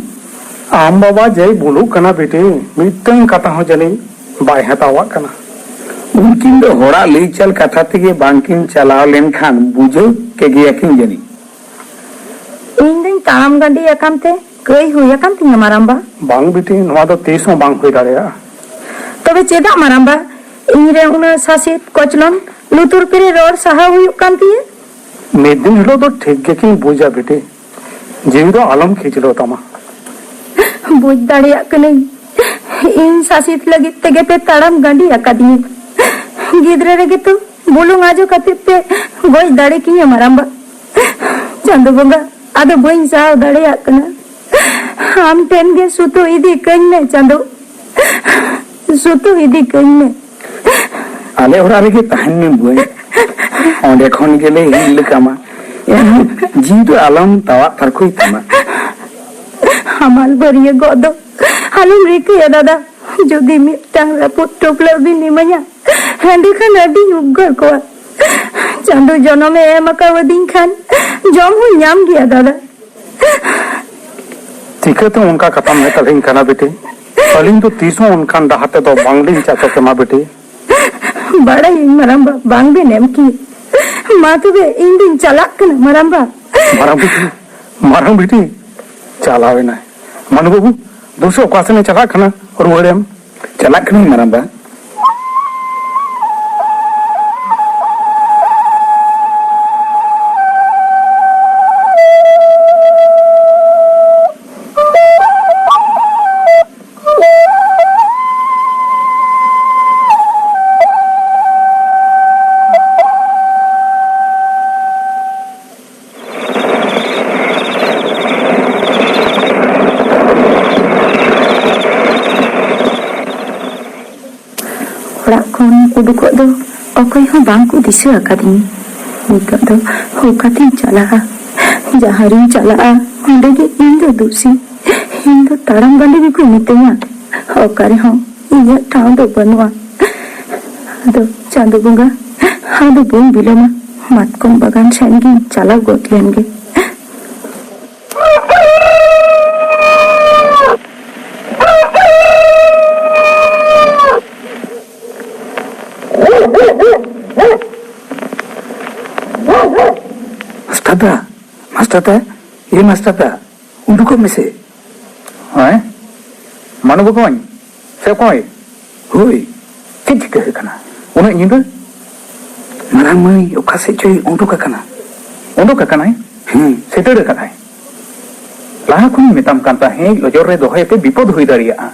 ᱟᱢ ᱵᱟᱵᱟ ᱡᱮᱭ ᱵᱩᱞᱩᱜ ᱠᱟᱱᱟ ᱵᱤᱴᱤ, ᱢᱤᱫᱴᱟᱝ ᱠᱟᱛᱷᱟ ᱦᱚᱸ ᱡᱟᱹᱱᱤᱡ ᱵᱟᱭ ᱦᱟᱛᱟᱣᱟᱜ ᱠᱟᱱᱟ᱾ ᱩᱱᱠᱤᱱ ᱫᱚ ᱦᱚᱲᱟᱜ ᱞᱟᱹᱭ ᱪᱟᱞ ᱠᱟᱛᱷᱟ ᱛᱮᱜᱮ ᱵᱟᱝᱠᱤᱱ ᱪᱟᱞᱟᱣ ᱞᱮᱱᱠᱷᱟᱱ ᱵᱩᱡᱷᱟᱹᱣ ᱠᱮᱜᱮᱭᱟᱠᱤᱱ ᱡᱟᱹᱱᱤᱡ᱾ ᱤᱧ ᱫᱩᱧ ᱛᱟᱲᱟᱢ ᱜᱟᱹᱰᱤ ᱟᱠᱟᱱ ᱛᱮ ᱠᱟᱹᱭ ᱦᱩᱭ ᱟᱠᱟᱱ ᱛᱤᱧᱟ, ᱢᱟᱨᱟᱝᱵᱟ᱾ ᱵᱟᱝ ᱵᱤᱴᱤ, ᱱᱚᱣᱟ ᱫᱚ ᱛᱤᱥ ᱦᱚᱸ ᱵᱟᱝ ᱦᱩᱭ ᱫᱟᱲᱮᱭᱟᱜᱼᱟ᱾ ᱛᱚᱵᱮ ᱪᱮᱫᱟᱜ, ᱢᱟᱨᱟᱝᱵᱟ? ᱤᱧ ᱨᱮ ᱩᱱᱟᱹᱜ ᱥᱟᱥᱮᱛ ᱠᱚᱪᱞᱚᱱ ᱞᱩᱛᱩᱨ ᱯᱮᱨᱮ ᱨᱚᱲ ᱥᱟᱦᱟᱣ ᱦᱩᱭᱩᱜ ᱠᱟᱱ ᱛᱤᱧᱟᱹ᱾ ᱢᱤᱫ ᱫᱤᱱ ᱦᱤᱞᱳᱜ ᱫᱚ ᱴᱷᱤᱠ ᱜᱮᱠᱤᱱ ᱵᱩᱡᱟ ᱵᱤᱴᱤ᱾ ᱡᱤᱣᱤ ᱫᱚ ᱟᱞᱚᱢ ᱠᱷᱤᱡᱞᱟᱹᱣ ᱛᱟᱢᱟ᱾ ᱵᱩᱡᱽ ᱫᱟᱲᱮᱭᱟᱜ ᱠᱟᱹᱱᱟᱹᱧ, ᱤᱧ ᱥᱟᱥᱮᱛ ᱞᱟᱹᱜᱤᱫ ᱛᱮᱜᱮ ᱯᱮ ᱛᱟᱲᱟᱢ ᱜᱟᱹᱰᱤ ᱟᱠᱟᱫᱤᱧᱟ᱾ ᱜᱤᱫᱽᱨᱟᱹ ᱨᱮᱜᱮ ᱛᱚ ᱵᱩᱞᱩᱝ ᱟᱡᱚ ᱠᱟᱛᱮ ᱯᱮ ᱜᱚᱡ ᱫᱟᱲᱮ ᱠᱤᱧᱟ, ᱢᱟᱨᱟᱝᱵᱟ᱾ ᱪᱟᱸᱫᱚ ᱵᱚᱸᱜᱟ, ᱟᱫᱚ ᱵᱟᱹᱧ ᱥᱟᱦᱟᱣ ᱫᱟᱲᱮᱭᱟᱜ ᱠᱟᱱᱟ᱾ ᱟᱢ ᱴᱷᱮᱱ ᱜᱮ ᱥᱩᱛᱩᱜ ᱤᱫᱤ ᱠᱟᱹᱧ ᱢᱮ, ᱪᱟᱸᱫᱚ᱾ ᱥᱩᱛᱩᱜ ᱤᱫᱤ ᱠᱟᱹᱧ ᱢᱮ᱾ ᱟᱞᱮ ᱚᱲᱟᱜ ᱨᱮᱜᱮ ᱛᱟᱦᱮᱱ ᱢᱮ ᱵᱟᱹᱭ, ᱚᱸᱰᱮ ᱠᱷᱚᱱ ᱜᱮᱞᱮ ᱦᱤᱨᱞᱟᱹ ᱠᱟᱢᱟ᱾ ᱮᱱᱦᱚᱸ ᱡᱤᱣᱤ ᱫᱚ ᱟᱞᱚᱢ ᱛᱟᱣᱟᱜ ᱛᱟᱨᱠᱚᱭ ᱛᱟᱢᱟ᱾ ᱦᱟᱢᱟᱞ ᱵᱷᱟᱹᱨᱭᱟᱹ ᱜᱚᱜ ᱫᱚ ᱟᱞᱚᱢ ᱨᱤᱠᱟᱹᱭᱟ ᱫᱟᱫᱟ᱾ ᱡᱩᱫᱤ ᱢᱤᱫᱴᱟᱝ ᱨᱟᱹᱯᱩᱫ ᱴᱩᱯᱞᱟᱹᱜ ᱵᱤᱱ ᱤᱢᱟᱹᱧᱟ, ᱮᱸᱰᱮᱠᱷᱟᱱ ᱟᱹᱰᱤᱧ ᱩᱯᱠᱟᱹᱨ ᱠᱚᱣᱟ᱾ ᱪᱟᱸᱫᱚ ᱡᱚᱱᱚᱢᱮ ᱮᱢ ᱟᱠᱟᱣᱟᱫᱤᱧ ᱠᱷᱟᱱ ᱡᱚᱢ ᱦᱚᱸᱧ ᱧᱟᱢ ᱜᱮᱭᱟ ᱫᱟᱫᱟ᱾ ᱪᱤᱠᱟᱹᱛᱮ ᱚᱱᱠᱟ ᱠᱟᱛᱷᱟᱢ ᱢᱮᱛᱟᱞᱤᱧ ᱠᱟᱱᱟ ᱵᱤᱴᱤ? ᱟᱹᱞᱤᱧ ᱫᱚ ᱛᱤᱥ ᱦᱚᱸ ᱚᱱᱠᱟᱱ ᱰᱟᱦᱟᱨ ᱛᱮᱫᱚ ᱵᱟᱝᱞᱤᱧ ᱪᱟᱪᱚ ᱠᱮᱢᱟ ᱵᱤᱴᱤ᱾ ᱵᱟᱲᱟᱭᱟᱹᱧ ᱢᱟᱨᱟᱝᱵᱟ, ᱵᱟᱝ ᱵᱮᱱ ᱮᱢ ᱠᱤ᱾ ᱢᱟ ᱛᱚᱵᱮ ᱤᱧ ᱫᱩᱧ ᱪᱟᱞᱟᱜ ᱠᱟᱱᱟ ᱢᱟᱨᱟᱝᱵᱟ᱾ ᱢᱟᱨᱟᱝ ᱵᱤᱴᱤ, ᱢᱟᱨᱟᱝ ᱵᱤᱴᱤ ᱪᱟᱞᱟᱣ ᱮᱱᱟᱭ᱾ ᱢᱟᱱᱩ ᱵᱟᱹᱵᱩ, ᱫᱩᱥᱮ ᱚᱠᱟ ᱥᱮᱱᱮ ᱪᱟᱞᱟᱜ ᱠᱟᱱᱟ, ᱨᱩᱣᱟᱹᱲᱮᱢ᱾ ᱪᱟᱞᱟᱜ ᱠᱟᱹᱱᱟᱹᱧ ᱢᱟᱨᱟᱝᱵᱟ᱾ ᱚᱲᱟᱜ ᱠᱷᱚᱱ ᱩᱰᱩᱠᱚᱜ ᱫᱚ ᱚᱠᱚᱭ ᱦᱚᱸ ᱵᱟᱝ ᱠᱚ ᱫᱤᱥᱟᱹ ᱟᱠᱟᱫᱤᱧᱟ᱾ ᱱᱤᱛᱚᱜ ᱫᱚ ᱚᱠᱟᱛᱤᱧ ᱪᱟᱞᱟᱜᱼᱟ? ᱡᱟᱦᱟᱸ ᱨᱤᱧ ᱪᱟᱞᱟᱜᱼᱟ, ᱚᱸᱰᱮ ᱜᱮ ᱤᱧ ᱫᱚ ᱫᱩᱥᱤ᱾ ᱤᱧ ᱫᱚ ᱛᱟᱲᱟᱢ ᱵᱟᱸᱫᱮ ᱜᱮᱠᱚ ᱢᱤᱛᱟᱹᱧᱟ᱾ ᱚᱠᱟ ᱨᱮᱦᱚᱸ ᱤᱧᱟᱹᱜ ᱴᱷᱟᱶ ᱫᱚ ᱵᱟᱹᱱᱩᱜᱼᱟ᱾ ᱟᱫᱚ ᱪᱟᱸᱫᱚ ᱵᱚᱸᱜᱟ, ᱟᱫᱚ ᱵᱟᱹᱧ ᱵᱤᱞᱚᱢᱟ, ᱢᱟᱛᱠᱚᱢ ᱵᱟᱜᱟᱱ ᱥᱮᱱ ᱜᱤᱧ ᱪᱟᱞᱟᱣ ᱜᱚᱫ ᱞᱮᱱ ᱜᱮ᱾ ᱢᱟᱥᱴᱟᱨ ᱫᱟ, ᱢᱟᱥᱴᱟᱨ ᱫᱟ, ᱮ ᱢᱟᱥᱴᱟᱨ ᱫᱟ, ᱩᱰᱩᱠᱚᱜ ᱢᱮᱥᱮ᱾ ᱦᱮᱸ? ᱢᱟᱱᱩ ᱵᱚᱠᱚᱧ, ᱥᱮ ᱚᱠᱚᱭ? ᱦᱳᱭ᱾ ᱪᱮᱫ ᱪᱤᱠᱟᱹ ᱟᱠᱟᱱᱟ ᱩᱱᱟᱹᱜ ᱧᱤᱫᱟᱹ? ᱢᱟᱨᱟᱝ ᱢᱟᱹᱭ ᱚᱠᱟ ᱥᱮᱫ ᱪᱚᱭ ᱩᱰᱩᱠ ᱟᱠᱟᱱᱟ᱾ ᱩᱰᱩᱠ ᱟᱠᱟᱱᱟᱭ? ᱦᱮᱸ᱾ ᱥᱤᱛᱟᱹᱲ ᱟᱠᱟᱫᱟᱭ? ᱞᱟᱦᱟ ᱠᱷᱚᱱᱤᱧ ᱢᱮᱛᱟᱢ ᱠᱟᱱ ᱛᱟᱦᱮᱸᱫ, ᱱᱚᱡᱚᱨ ᱨᱮ ᱫᱚᱦᱚᱭ ᱯᱮ, ᱵᱤᱯᱚᱫ ᱦᱩᱭ ᱫᱟᱲᱮᱭᱟᱜᱼᱟ᱾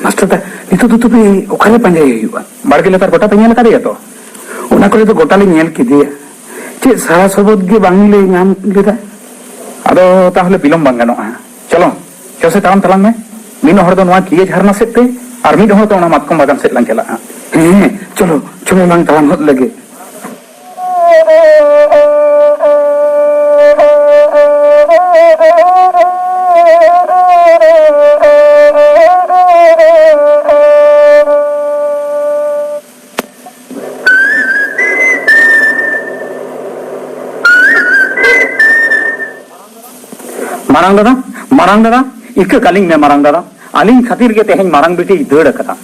ᱢᱟᱥᱴᱟᱨ ᱫᱟ, ᱱᱤᱛᱚᱜ ᱫᱚ ᱛᱚᱵᱮ ᱚᱠᱟᱨᱮ ᱯᱟᱸᱡᱟᱭᱮ ᱦᱩᱭᱩᱜᱼᱟ? ᱵᱟᱲᱜᱮ ᱞᱟᱛᱟᱨ ᱜᱚᱴᱟ ᱯᱮ ᱧᱮᱞ ᱟᱠᱟᱫᱮᱭᱟ ᱛᱚ? ᱚᱱᱟ ᱠᱚᱨᱮ ᱫᱚ ᱜᱚᱴᱟ ᱞᱮ ᱧᱮᱞ ᱠᱮᱫᱮᱭᱟ᱾ ᱪᱮᱫ ᱥᱟᱲᱟ ᱥᱚᱵᱚᱫ ᱜᱮ ᱵᱟᱝ ᱞᱮ ᱧᱟᱢ ᱞᱮᱫᱟ᱾ ᱟᱫᱚ ᱛᱟᱦᱞᱮ ᱵᱤᱞᱚᱢ ᱵᱟᱝ ᱜᱟᱱᱚᱜᱼᱟ᱾ ᱪᱚᱞᱚ, ᱪᱚ ᱥᱮ ᱛᱟᱲᱟᱢ ᱛᱟᱞᱟᱝ ᱢᱮ᱾ ᱢᱤᱫ ᱦᱚᱲ ᱫᱚ ᱱᱚᱣᱟ ᱠᱤᱭᱟᱹ ᱡᱷᱟᱨᱱᱟ ᱥᱮᱫ ᱛᱮ, ᱟᱨ ᱢᱤᱫ ᱦᱚᱲ ᱫᱚ ᱚᱱᱟ ᱢᱟᱛᱠᱚᱢ ᱵᱟᱜᱟᱱ ᱥᱮᱫ ᱞᱟᱝ ᱪᱟᱞᱟᱜᱼᱟ᱾ ᱦᱮᱸ, ᱪᱚᱞᱚ, ᱪᱚᱞᱚ ᱞᱟᱝ ᱛᱟᱲᱟᱢ ᱦᱚᱫ ᱞᱮᱜᱮ᱾ ᱢᱟᱨᱟᱝ ᱫᱟᱫᱟ, ᱢᱟᱨᱟᱝ ᱫᱟᱫᱟ, ᱤᱠᱟᱹ ᱠᱟᱹᱞᱤᱧ ᱢᱮ ᱢᱟᱨᱟᱝ ᱫᱟᱫᱟ, ᱟᱹᱞᱤᱧ ᱠᱷᱟᱹᱛᱤᱨ ᱜᱮ ᱛᱮᱦᱮᱧ ᱢᱟᱨᱟᱝ ᱵᱤᱴᱤᱭ ᱫᱟᱹᱲ ᱟᱠᱟᱫᱟ᱾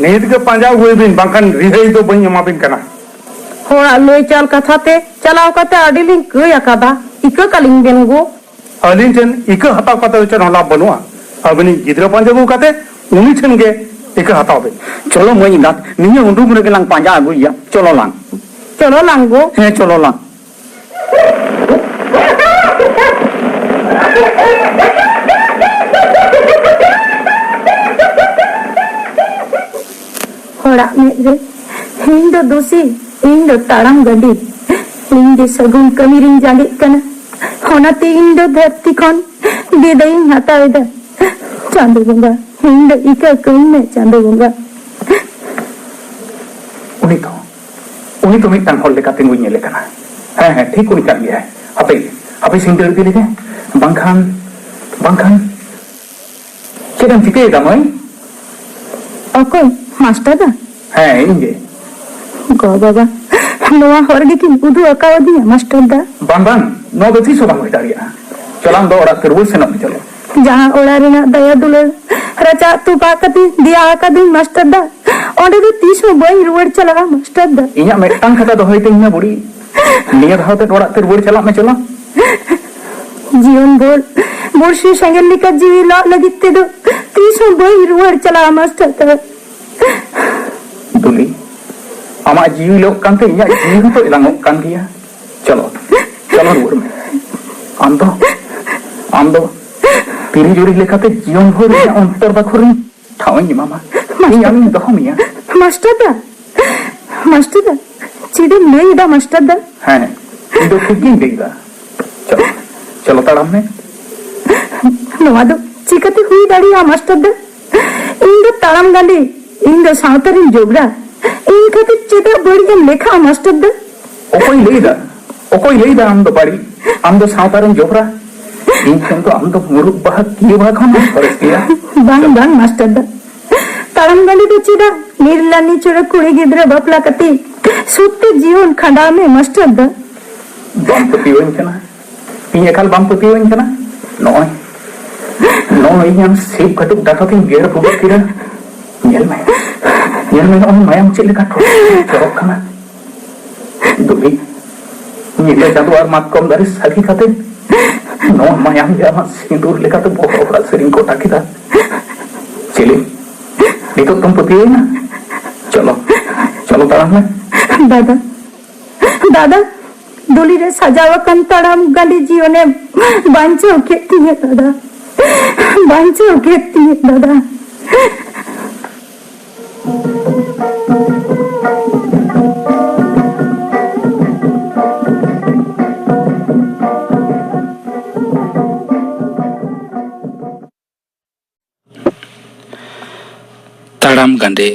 ᱱᱤᱛ ᱜᱮ ᱯᱟᱸᱡᱟ ᱟᱹᱜᱩᱭ ᱵᱤᱱ, ᱵᱟᱝᱠᱷᱟᱱ ᱨᱤᱦᱟᱹᱭ ᱫᱚ ᱵᱟᱹᱧ ᱮᱢᱟ ᱵᱤᱱ ᱠᱟᱱᱟ᱾ ᱦᱚᱲᱟᱜ ᱞᱟᱹᱭ ᱪᱟᱞ ᱠᱟᱛᱷᱟ ᱛᱮ ᱪᱟᱞᱟᱣ ᱠᱟᱛᱮ ᱟᱹᱰᱤ ᱞᱤᱧ ᱠᱟᱹᱭ ᱟᱠᱟᱫᱟ, ᱤᱠᱟᱹ ᱠᱟᱹᱞᱤᱧ ᱵᱮᱱ ᱜᱳ᱾ ᱟᱹᱞᱤᱧ ᱴᱷᱮᱱ ᱤᱠᱟᱹ ᱦᱟᱛᱟᱣ ᱠᱟᱛᱮ ᱫᱚ ᱪᱮᱫ ᱦᱚᱸ ᱞᱟᱵᱷ ᱵᱟᱹᱱᱩᱜᱼᱟ᱾ ᱟᱹᱵᱤᱱᱤᱡ ᱜᱤᱫᱽᱨᱟᱹ ᱯᱟᱸᱡᱟ ᱟᱹᱜᱩ ᱠᱟᱛᱮ ᱩᱱᱤ ᱴᱷᱮᱱ ᱜᱮ ᱤᱠᱟᱹ ᱦᱟᱛᱟᱣ ᱵᱤᱱ᱾ ᱪᱚᱞᱚ ᱢᱟᱹᱭ ᱮᱸᱜᱟᱛ, ᱱᱤᱭᱟᱹ ᱩᱰᱩᱠ ᱨᱮᱜᱮ ᱞᱟᱝ ᱯᱟᱸᱡᱟ ᱟᱹᱜᱩᱭᱮᱭᱟ᱾ ᱪᱚᱞᱚ ᱞᱟᱝ᱾ ᱪᱚᱞᱚ ᱞᱟᱝ ᱜᱳ᱾ ᱦᱮᱸ, ᱪᱚᱞᱚ ᱞᱟᱝ᱾ ᱦᱚᱲᱟᱜ ᱢᱮᱫ ᱨᱮ ᱤᱧ ᱫᱚ ᱫᱩᱥᱤ, ᱤᱧ ᱫᱚ ᱛᱟᱲᱟᱢ ᱜᱟᱹᱰᱤ, ᱤᱧ ᱜᱮ ᱥᱟᱹᱜᱩᱱ ᱠᱟᱹᱢᱤ ᱨᱤᱧ ᱡᱟᱸᱜᱮᱜ ᱠᱟᱱᱟ᱾ ᱚᱱᱟᱛᱮ ᱤᱧ ᱫᱚ ᱫᱷᱟᱹᱨᱛᱤ ᱠᱷᱚᱱ ᱵᱤᱫᱟᱹᱭ ᱤᱧ ᱦᱟᱛᱟᱣ ᱮᱫᱟ᱾ ᱪᱟᱸᱫᱚ ᱵᱚᱸᱜᱟ, ᱤᱧ ᱫᱚ ᱤᱠᱟᱹ ᱠᱟᱹᱧ ᱢᱮ, ᱪᱟᱸᱫᱚ ᱵᱚᱸᱜᱟ᱾ ᱩᱱᱤ ᱫᱚ, ᱩᱱᱤ ᱫᱚ ᱢᱤᱫᱴᱟᱝ ᱦᱚᱲ ᱞᱮᱠᱟ ᱛᱤᱸᱜᱩᱧ ᱧᱮᱞᱮ ᱠᱟᱱᱟ᱾ ᱦᱮᱸ, ᱦᱮᱸ, ᱴᱷᱤᱠ ᱩᱱᱤ ᱠᱟᱱ ᱜᱮᱭᱟᱭ᱾ ᱦᱟᱯᱮ, ᱦᱟᱯᱮ ᱥᱤᱧ ᱫᱟᱹᱲ ᱤᱫᱤ ᱞᱮᱜᱮ᱾ ᱵᱟᱝᱠᱷᱟᱱ, ᱵᱟᱝᱠᱷᱟᱱ᱾ ᱪᱮᱫ ᱮᱢ ᱪᱤᱠᱟᱹᱭᱮᱫᱟ ᱢᱟᱹᱭ? ᱚᱠᱚᱭ? ᱢᱟᱥᱴᱟᱨ ᱫᱟ? ᱦᱮᱸ, ᱤᱧ ᱜᱮ᱾ ᱜᱚ ᱵᱟᱵᱟ, ᱱᱚᱣᱟ ᱦᱚᱨ ᱜᱮᱠᱤᱱ ᱩᱫᱩᱜ ᱟᱠᱟᱣᱟᱫᱤᱧᱟ ᱢᱟᱥᱴᱟᱨ ᱫᱟ᱾ ᱵᱟᱝ, ᱵᱟᱝ, ᱱᱚᱣᱟ ᱫᱚ ᱛᱤᱥ ᱦᱚᱸ ᱵᱟᱝ ᱦᱩᱭ ᱫᱟᱲᱮᱭᱟᱜᱼᱟ᱾ ᱪᱚᱞᱚ, ᱟᱢ ᱫᱚ ᱚᱲᱟᱜ ᱛᱮ ᱨᱩᱣᱟᱹᱲ ᱥᱮᱱᱚᱜ ᱢᱮ, ᱪᱚᱞᱚ᱾ ᱡᱟᱦᱟᱸ ᱚᱲᱟᱜ ᱨᱮᱱᱟᱜ ᱫᱟᱭᱟ ᱫᱩᱞᱟᱹᱲ ᱨᱟᱪᱟ ᱟᱹᱛᱩ ᱵᱟᱜ ᱠᱟᱛᱮ ᱫᱮᱭᱟ ᱟᱠᱟᱫᱤᱧ ᱢᱟᱥᱴᱟᱨ ᱫᱟ, ᱚᱸᱰᱮ ᱫᱚ ᱛᱤᱥ ᱦᱚᱸ ᱵᱟᱹᱧ ᱨᱩᱣᱟᱹᱲ ᱪᱟᱞᱟᱜᱼᱟ ᱢᱟᱥᱴᱟᱨ ᱫᱟ᱾ ᱤᱧᱟᱜ ᱢᱤᱫᱴᱟᱝ ᱠᱟᱛᱷᱟ ᱫᱚᱦᱚᱭ ᱛᱤᱧ ᱢᱮ ᱵᱩᱲᱤ, ᱱᱤᱭᱟᱹ ᱫᱷᱟᱣ ᱛᱮᱫ ᱚᱲᱟᱜ ᱛᱮ ᱨᱩᱣᱟᱹᱲ ᱪᱟᱞᱟᱜ ᱢᱮ ᱪᱚᱞᱚ᱾ ᱡᱤᱭᱚᱱ ᱵᱷᱳᱨ ᱵᱚᱲᱥᱤ ᱥᱮᱸᱜᱮᱞ ᱞᱮᱠᱟ ᱡᱤᱣᱤ ᱞᱟᱜ ᱞᱟᱹᱜᱤᱫ ᱛᱮᱫᱚ ᱛᱤᱥ ᱦᱚᱸ ᱵᱟᱹᱧ ᱨᱩᱣᱟᱹᱲ ᱪᱟᱞᱟᱜᱼᱟ ᱢᱟᱥᱴᱟᱨ ᱫᱟ᱾ ᱫᱩᱞᱤ, ᱟᱢᱟᱜ ᱡᱤᱣᱤ ᱞᱚᱜ ᱠᱟᱱᱛᱮ ᱤᱧᱟᱜ ᱡᱤᱣᱤ ᱦᱚᱸᱛᱚ ᱮᱞᱟᱝᱚᱜ ᱠᱟᱱ ᱜᱮᱭᱟ᱾ ᱪᱚᱞᱚ, ᱪᱚᱞᱚ ᱨᱩᱣᱟᱹᱲ ᱢᱮ᱾ ᱟᱢ ᱫᱚ, ᱟᱢ ᱫᱚ ᱛᱤᱨᱤ ᱡᱩᱨᱤ ᱞᱮᱠᱟᱛᱮ ᱡᱤᱭᱚᱱ ᱵᱷᱳᱨ ᱤᱧᱟᱜ ᱚᱱᱛᱚᱨ ᱵᱟᱠᱷᱳᱞ ᱨᱤᱧ ᱴᱷᱟᱶ ᱤᱧ ᱮᱢᱟᱢᱟ᱾ ᱤᱧ ᱟᱢᱤᱧ ᱫᱚᱦᱚ ᱢᱮᱭᱟ᱾ ᱢᱟᱥᱴᱟᱨ ᱫᱟ, ᱢᱟᱥᱴᱟᱨ ᱫᱟ, ᱪᱮᱫ ᱮᱢ ᱞᱟᱹᱭ ᱮᱫᱟ ᱢᱟᱥᱴᱟᱨ ᱫᱟ? ᱦᱮᱸ, ᱤᱧ ᱫᱚ ᱴᱷᱤᱠ ᱜᱤᱧ ᱞᱟᱹᱭ ᱮᱫᱟ᱾ ᱪᱚᱞᱚ, ᱪᱚᱞᱚ ᱛᱟᱲᱟᱢ ᱢᱮ᱾ ᱱᱚᱣᱟ ᱫᱚ ᱪᱤᱠᱟᱹᱛᱮ ᱦᱩᱭ ᱫᱟᱲᱮᱭᱟᱜᱼᱟ ᱢᱟᱥᱴᱟᱨ ᱫᱟ? ᱤᱧ ᱫᱚ ᱛᱟᱲᱟᱢ ᱜᱟᱹᱰᱤ, ᱤᱧ ᱫᱚ ᱥᱟᱶᱛᱟ ᱨᱮᱱ ᱡᱚᱵᱽᱨᱟ᱾ ᱤᱧ ᱠᱷᱟᱹᱛᱤᱨ ᱪᱮᱫᱟᱜ ᱵᱟᱹᱲᱤᱡ ᱮᱢ ᱞᱮᱠᱷᱟᱜᱼᱟ, ᱢᱟᱥᱴᱟᱨ ᱫᱟ? ᱚᱠᱚᱭ ᱞᱟᱹᱭᱫᱟ? ᱚᱠᱚᱭ ᱞᱟᱹᱭᱫᱟ ᱟᱢ ᱫᱚ ᱵᱟᱹᱲᱤᱡ? ᱟᱢ ᱫᱚ ᱥᱟᱶᱛᱟ ᱨᱮᱱ ᱡᱚᱵᱽᱨᱟ᱾ ᱤᱧ ᱴᱷᱮᱱ ᱫᱚ ᱟᱢ ᱫᱚ ᱢᱩᱨᱩᱠ ᱵᱟᱦᱟ ᱠᱤᱭᱟᱹ ᱵᱟᱦᱟ ᱠᱷᱚᱱ ᱦᱚᱸ ᱥᱚᱨᱮᱥ ᱜᱮᱭᱟ᱾ ᱵᱟᱝ, ᱵᱟᱝ, ᱢᱟᱥᱴᱟᱨ ᱫᱟ᱾ ᱛᱟᱲᱟᱢ ᱜᱟᱹᱰᱤ ᱫᱚ ᱪᱮᱫᱟᱜ ᱱᱤᱨᱞᱟᱱᱤ ᱪᱚᱨᱟ ᱠᱩᱲᱤ ᱜᱤᱫᱽᱨᱟᱹ ᱵᱟᱯᱞᱟ ᱠᱟᱛᱮ ᱥᱩᱠᱛᱮ ᱡᱤᱭᱚᱱ ᱠᱷᱟᱸᱰᱟᱣ ᱢᱮ, ᱢᱟᱥᱴᱟᱨ ᱫᱟ? ᱵᱟᱢ ᱯᱟᱹᱛᱭᱟᱹᱣᱟᱹᱧ ᱠᱟᱱᱟ? ᱤᱧ ᱮᱠᱟᱞ ᱵᱟᱢ ᱯᱟᱹᱛᱭᱟᱹᱣᱟᱹᱧ ᱠᱟᱱᱟ? ᱱᱚᱜᱼᱚᱭ, ᱱᱚᱜᱼᱚᱭ ᱤᱧ ᱟᱢ ᱥᱤᱵ ᱠᱟᱹᱴᱩᱵ ᱰᱟᱴᱟ ᱛᱤᱧ ᱜᱮᱨ ᱵᱷᱩᱜᱟᱹᱜ ᱠᱮᱫᱟ᱾ ᱧᱮᱞ ᱢᱮ, ᱧᱮᱞ ᱢᱮ, ᱱᱚᱜᱼᱚᱭ ᱢᱟᱭᱟᱢ ᱪᱮᱫ ᱞᱮᱠᱟ ᱴᱷᱚᱴ ᱡᱚᱨᱚᱜ ᱠᱟᱱᱟ᱾ ᱫᱩᱵᱤ, ᱧᱤᱫᱟᱹ ᱪᱟᱸᱫᱚ ᱟᱨ ᱢᱟᱛᱠᱚᱢ ᱫᱟᱨᱮ ᱥᱟᱹᱠᱷᱤ ᱠᱟᱛᱮ ᱱᱚᱣᱟ ᱢᱟᱭᱟᱢ ᱜᱮ ᱟᱢᱟᱜ ᱥᱤᱸᱫᱩᱨ ᱞᱮᱠᱟᱛᱮ ᱵᱚᱦᱚᱜ ᱨᱮ ᱥᱮᱨᱮᱧ ᱜᱚᱴᱟ ᱠᱮᱫᱟ᱾ ᱪᱮᱞᱮ, ᱱᱤᱛᱚᱜ ᱫᱚᱢ ᱯᱟᱹᱛᱭᱟᱹᱣᱮᱱᱟ? ᱪᱚᱞᱚ, ᱪᱚᱞᱚ ᱛᱟᱲᱟᱢ ᱢᱮ᱾ ᱫᱟᱫᱟ, ᱫᱟᱫᱟ, ᱫᱩᱞᱤ ᱨᱮ ᱥᱟᱡᱟᱣ ᱟᱠᱟᱱ ᱛᱟᱲᱟᱢ ᱜᱟᱹᱰᱤ ᱡᱤᱭᱚᱱᱮᱢ ᱵᱟᱧᱪᱟᱣ ᱠᱮᱫ ᱛᱤᱧᱟᱹ ᱫᱟᱫᱟ, ᱵᱟᱧᱪᱟᱣ ᱠᱮᱫ ᱛᱤᱧᱟᱹ ᱫᱟᱫᱟ᱾ ᱛᱟᱲᱟᱢ ᱜᱟᱸᱰᱮ᱾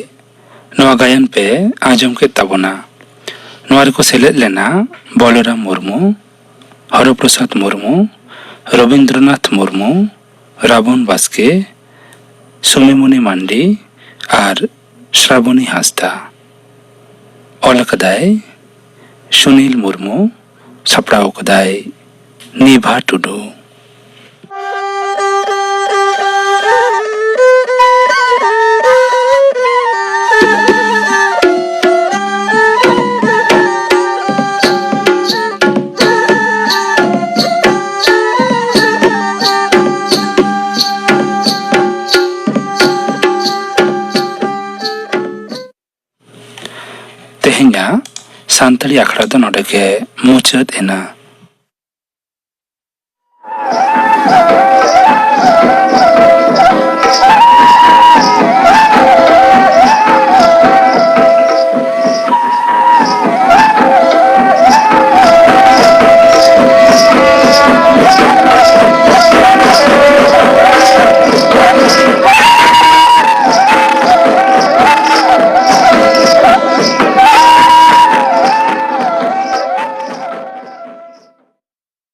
ᱱᱚᱣᱟ ᱜᱟᱭᱟᱱ ᱯᱮ ᱟᱸᱡᱚᱢ ᱠᱮᱫ ᱛᱟᱵᱚᱱᱟ᱾ ᱱᱚᱣᱟ ᱨᱮᱠᱚ ᱥᱮᱞᱮᱫ ᱞᱮᱱᱟ ᱵᱚᱞᱚᱨᱟᱢ ᱢᱩᱨᱢᱩ, ᱦᱚᱨᱚᱯᱨᱚᱥᱟᱫᱽ ᱢᱩᱨᱢᱩ, ᱨᱚᱵᱤᱱᱫᱨᱚᱱᱟᱛᱷ ᱢᱩᱨᱢᱩ, ᱨᱟᱵᱚᱱ ᱵᱟᱥᱠᱮ, ᱥᱩᱢᱤᱢᱩᱱᱤ ᱢᱟᱱᱰᱤ ᱟᱨ ᱥᱨᱟᱵᱚᱱᱤ ᱦᱟᱸᱥᱫᱟ᱾ ᱚᱞ ᱟᱠᱟᱫᱟᱭ ᱥᱩᱱᱤᱞ ᱢᱩᱨᱢᱩ, ᱥᱟᱯᱲᱟᱣ ᱟᱠᱟᱫᱟᱭ ᱱᱤᱵᱷᱟ ᱴᱩᱰᱩ᱾ ᱛᱮᱦᱮᱧᱟᱜ ᱥᱟᱱᱛᱟᱲᱤ ᱟᱠᱷᱲᱟ ᱫᱚ ᱱᱚᱰᱮ ᱜᱮ ᱢᱩᱪᱟᱹᱫ ᱮᱱᱟ᱾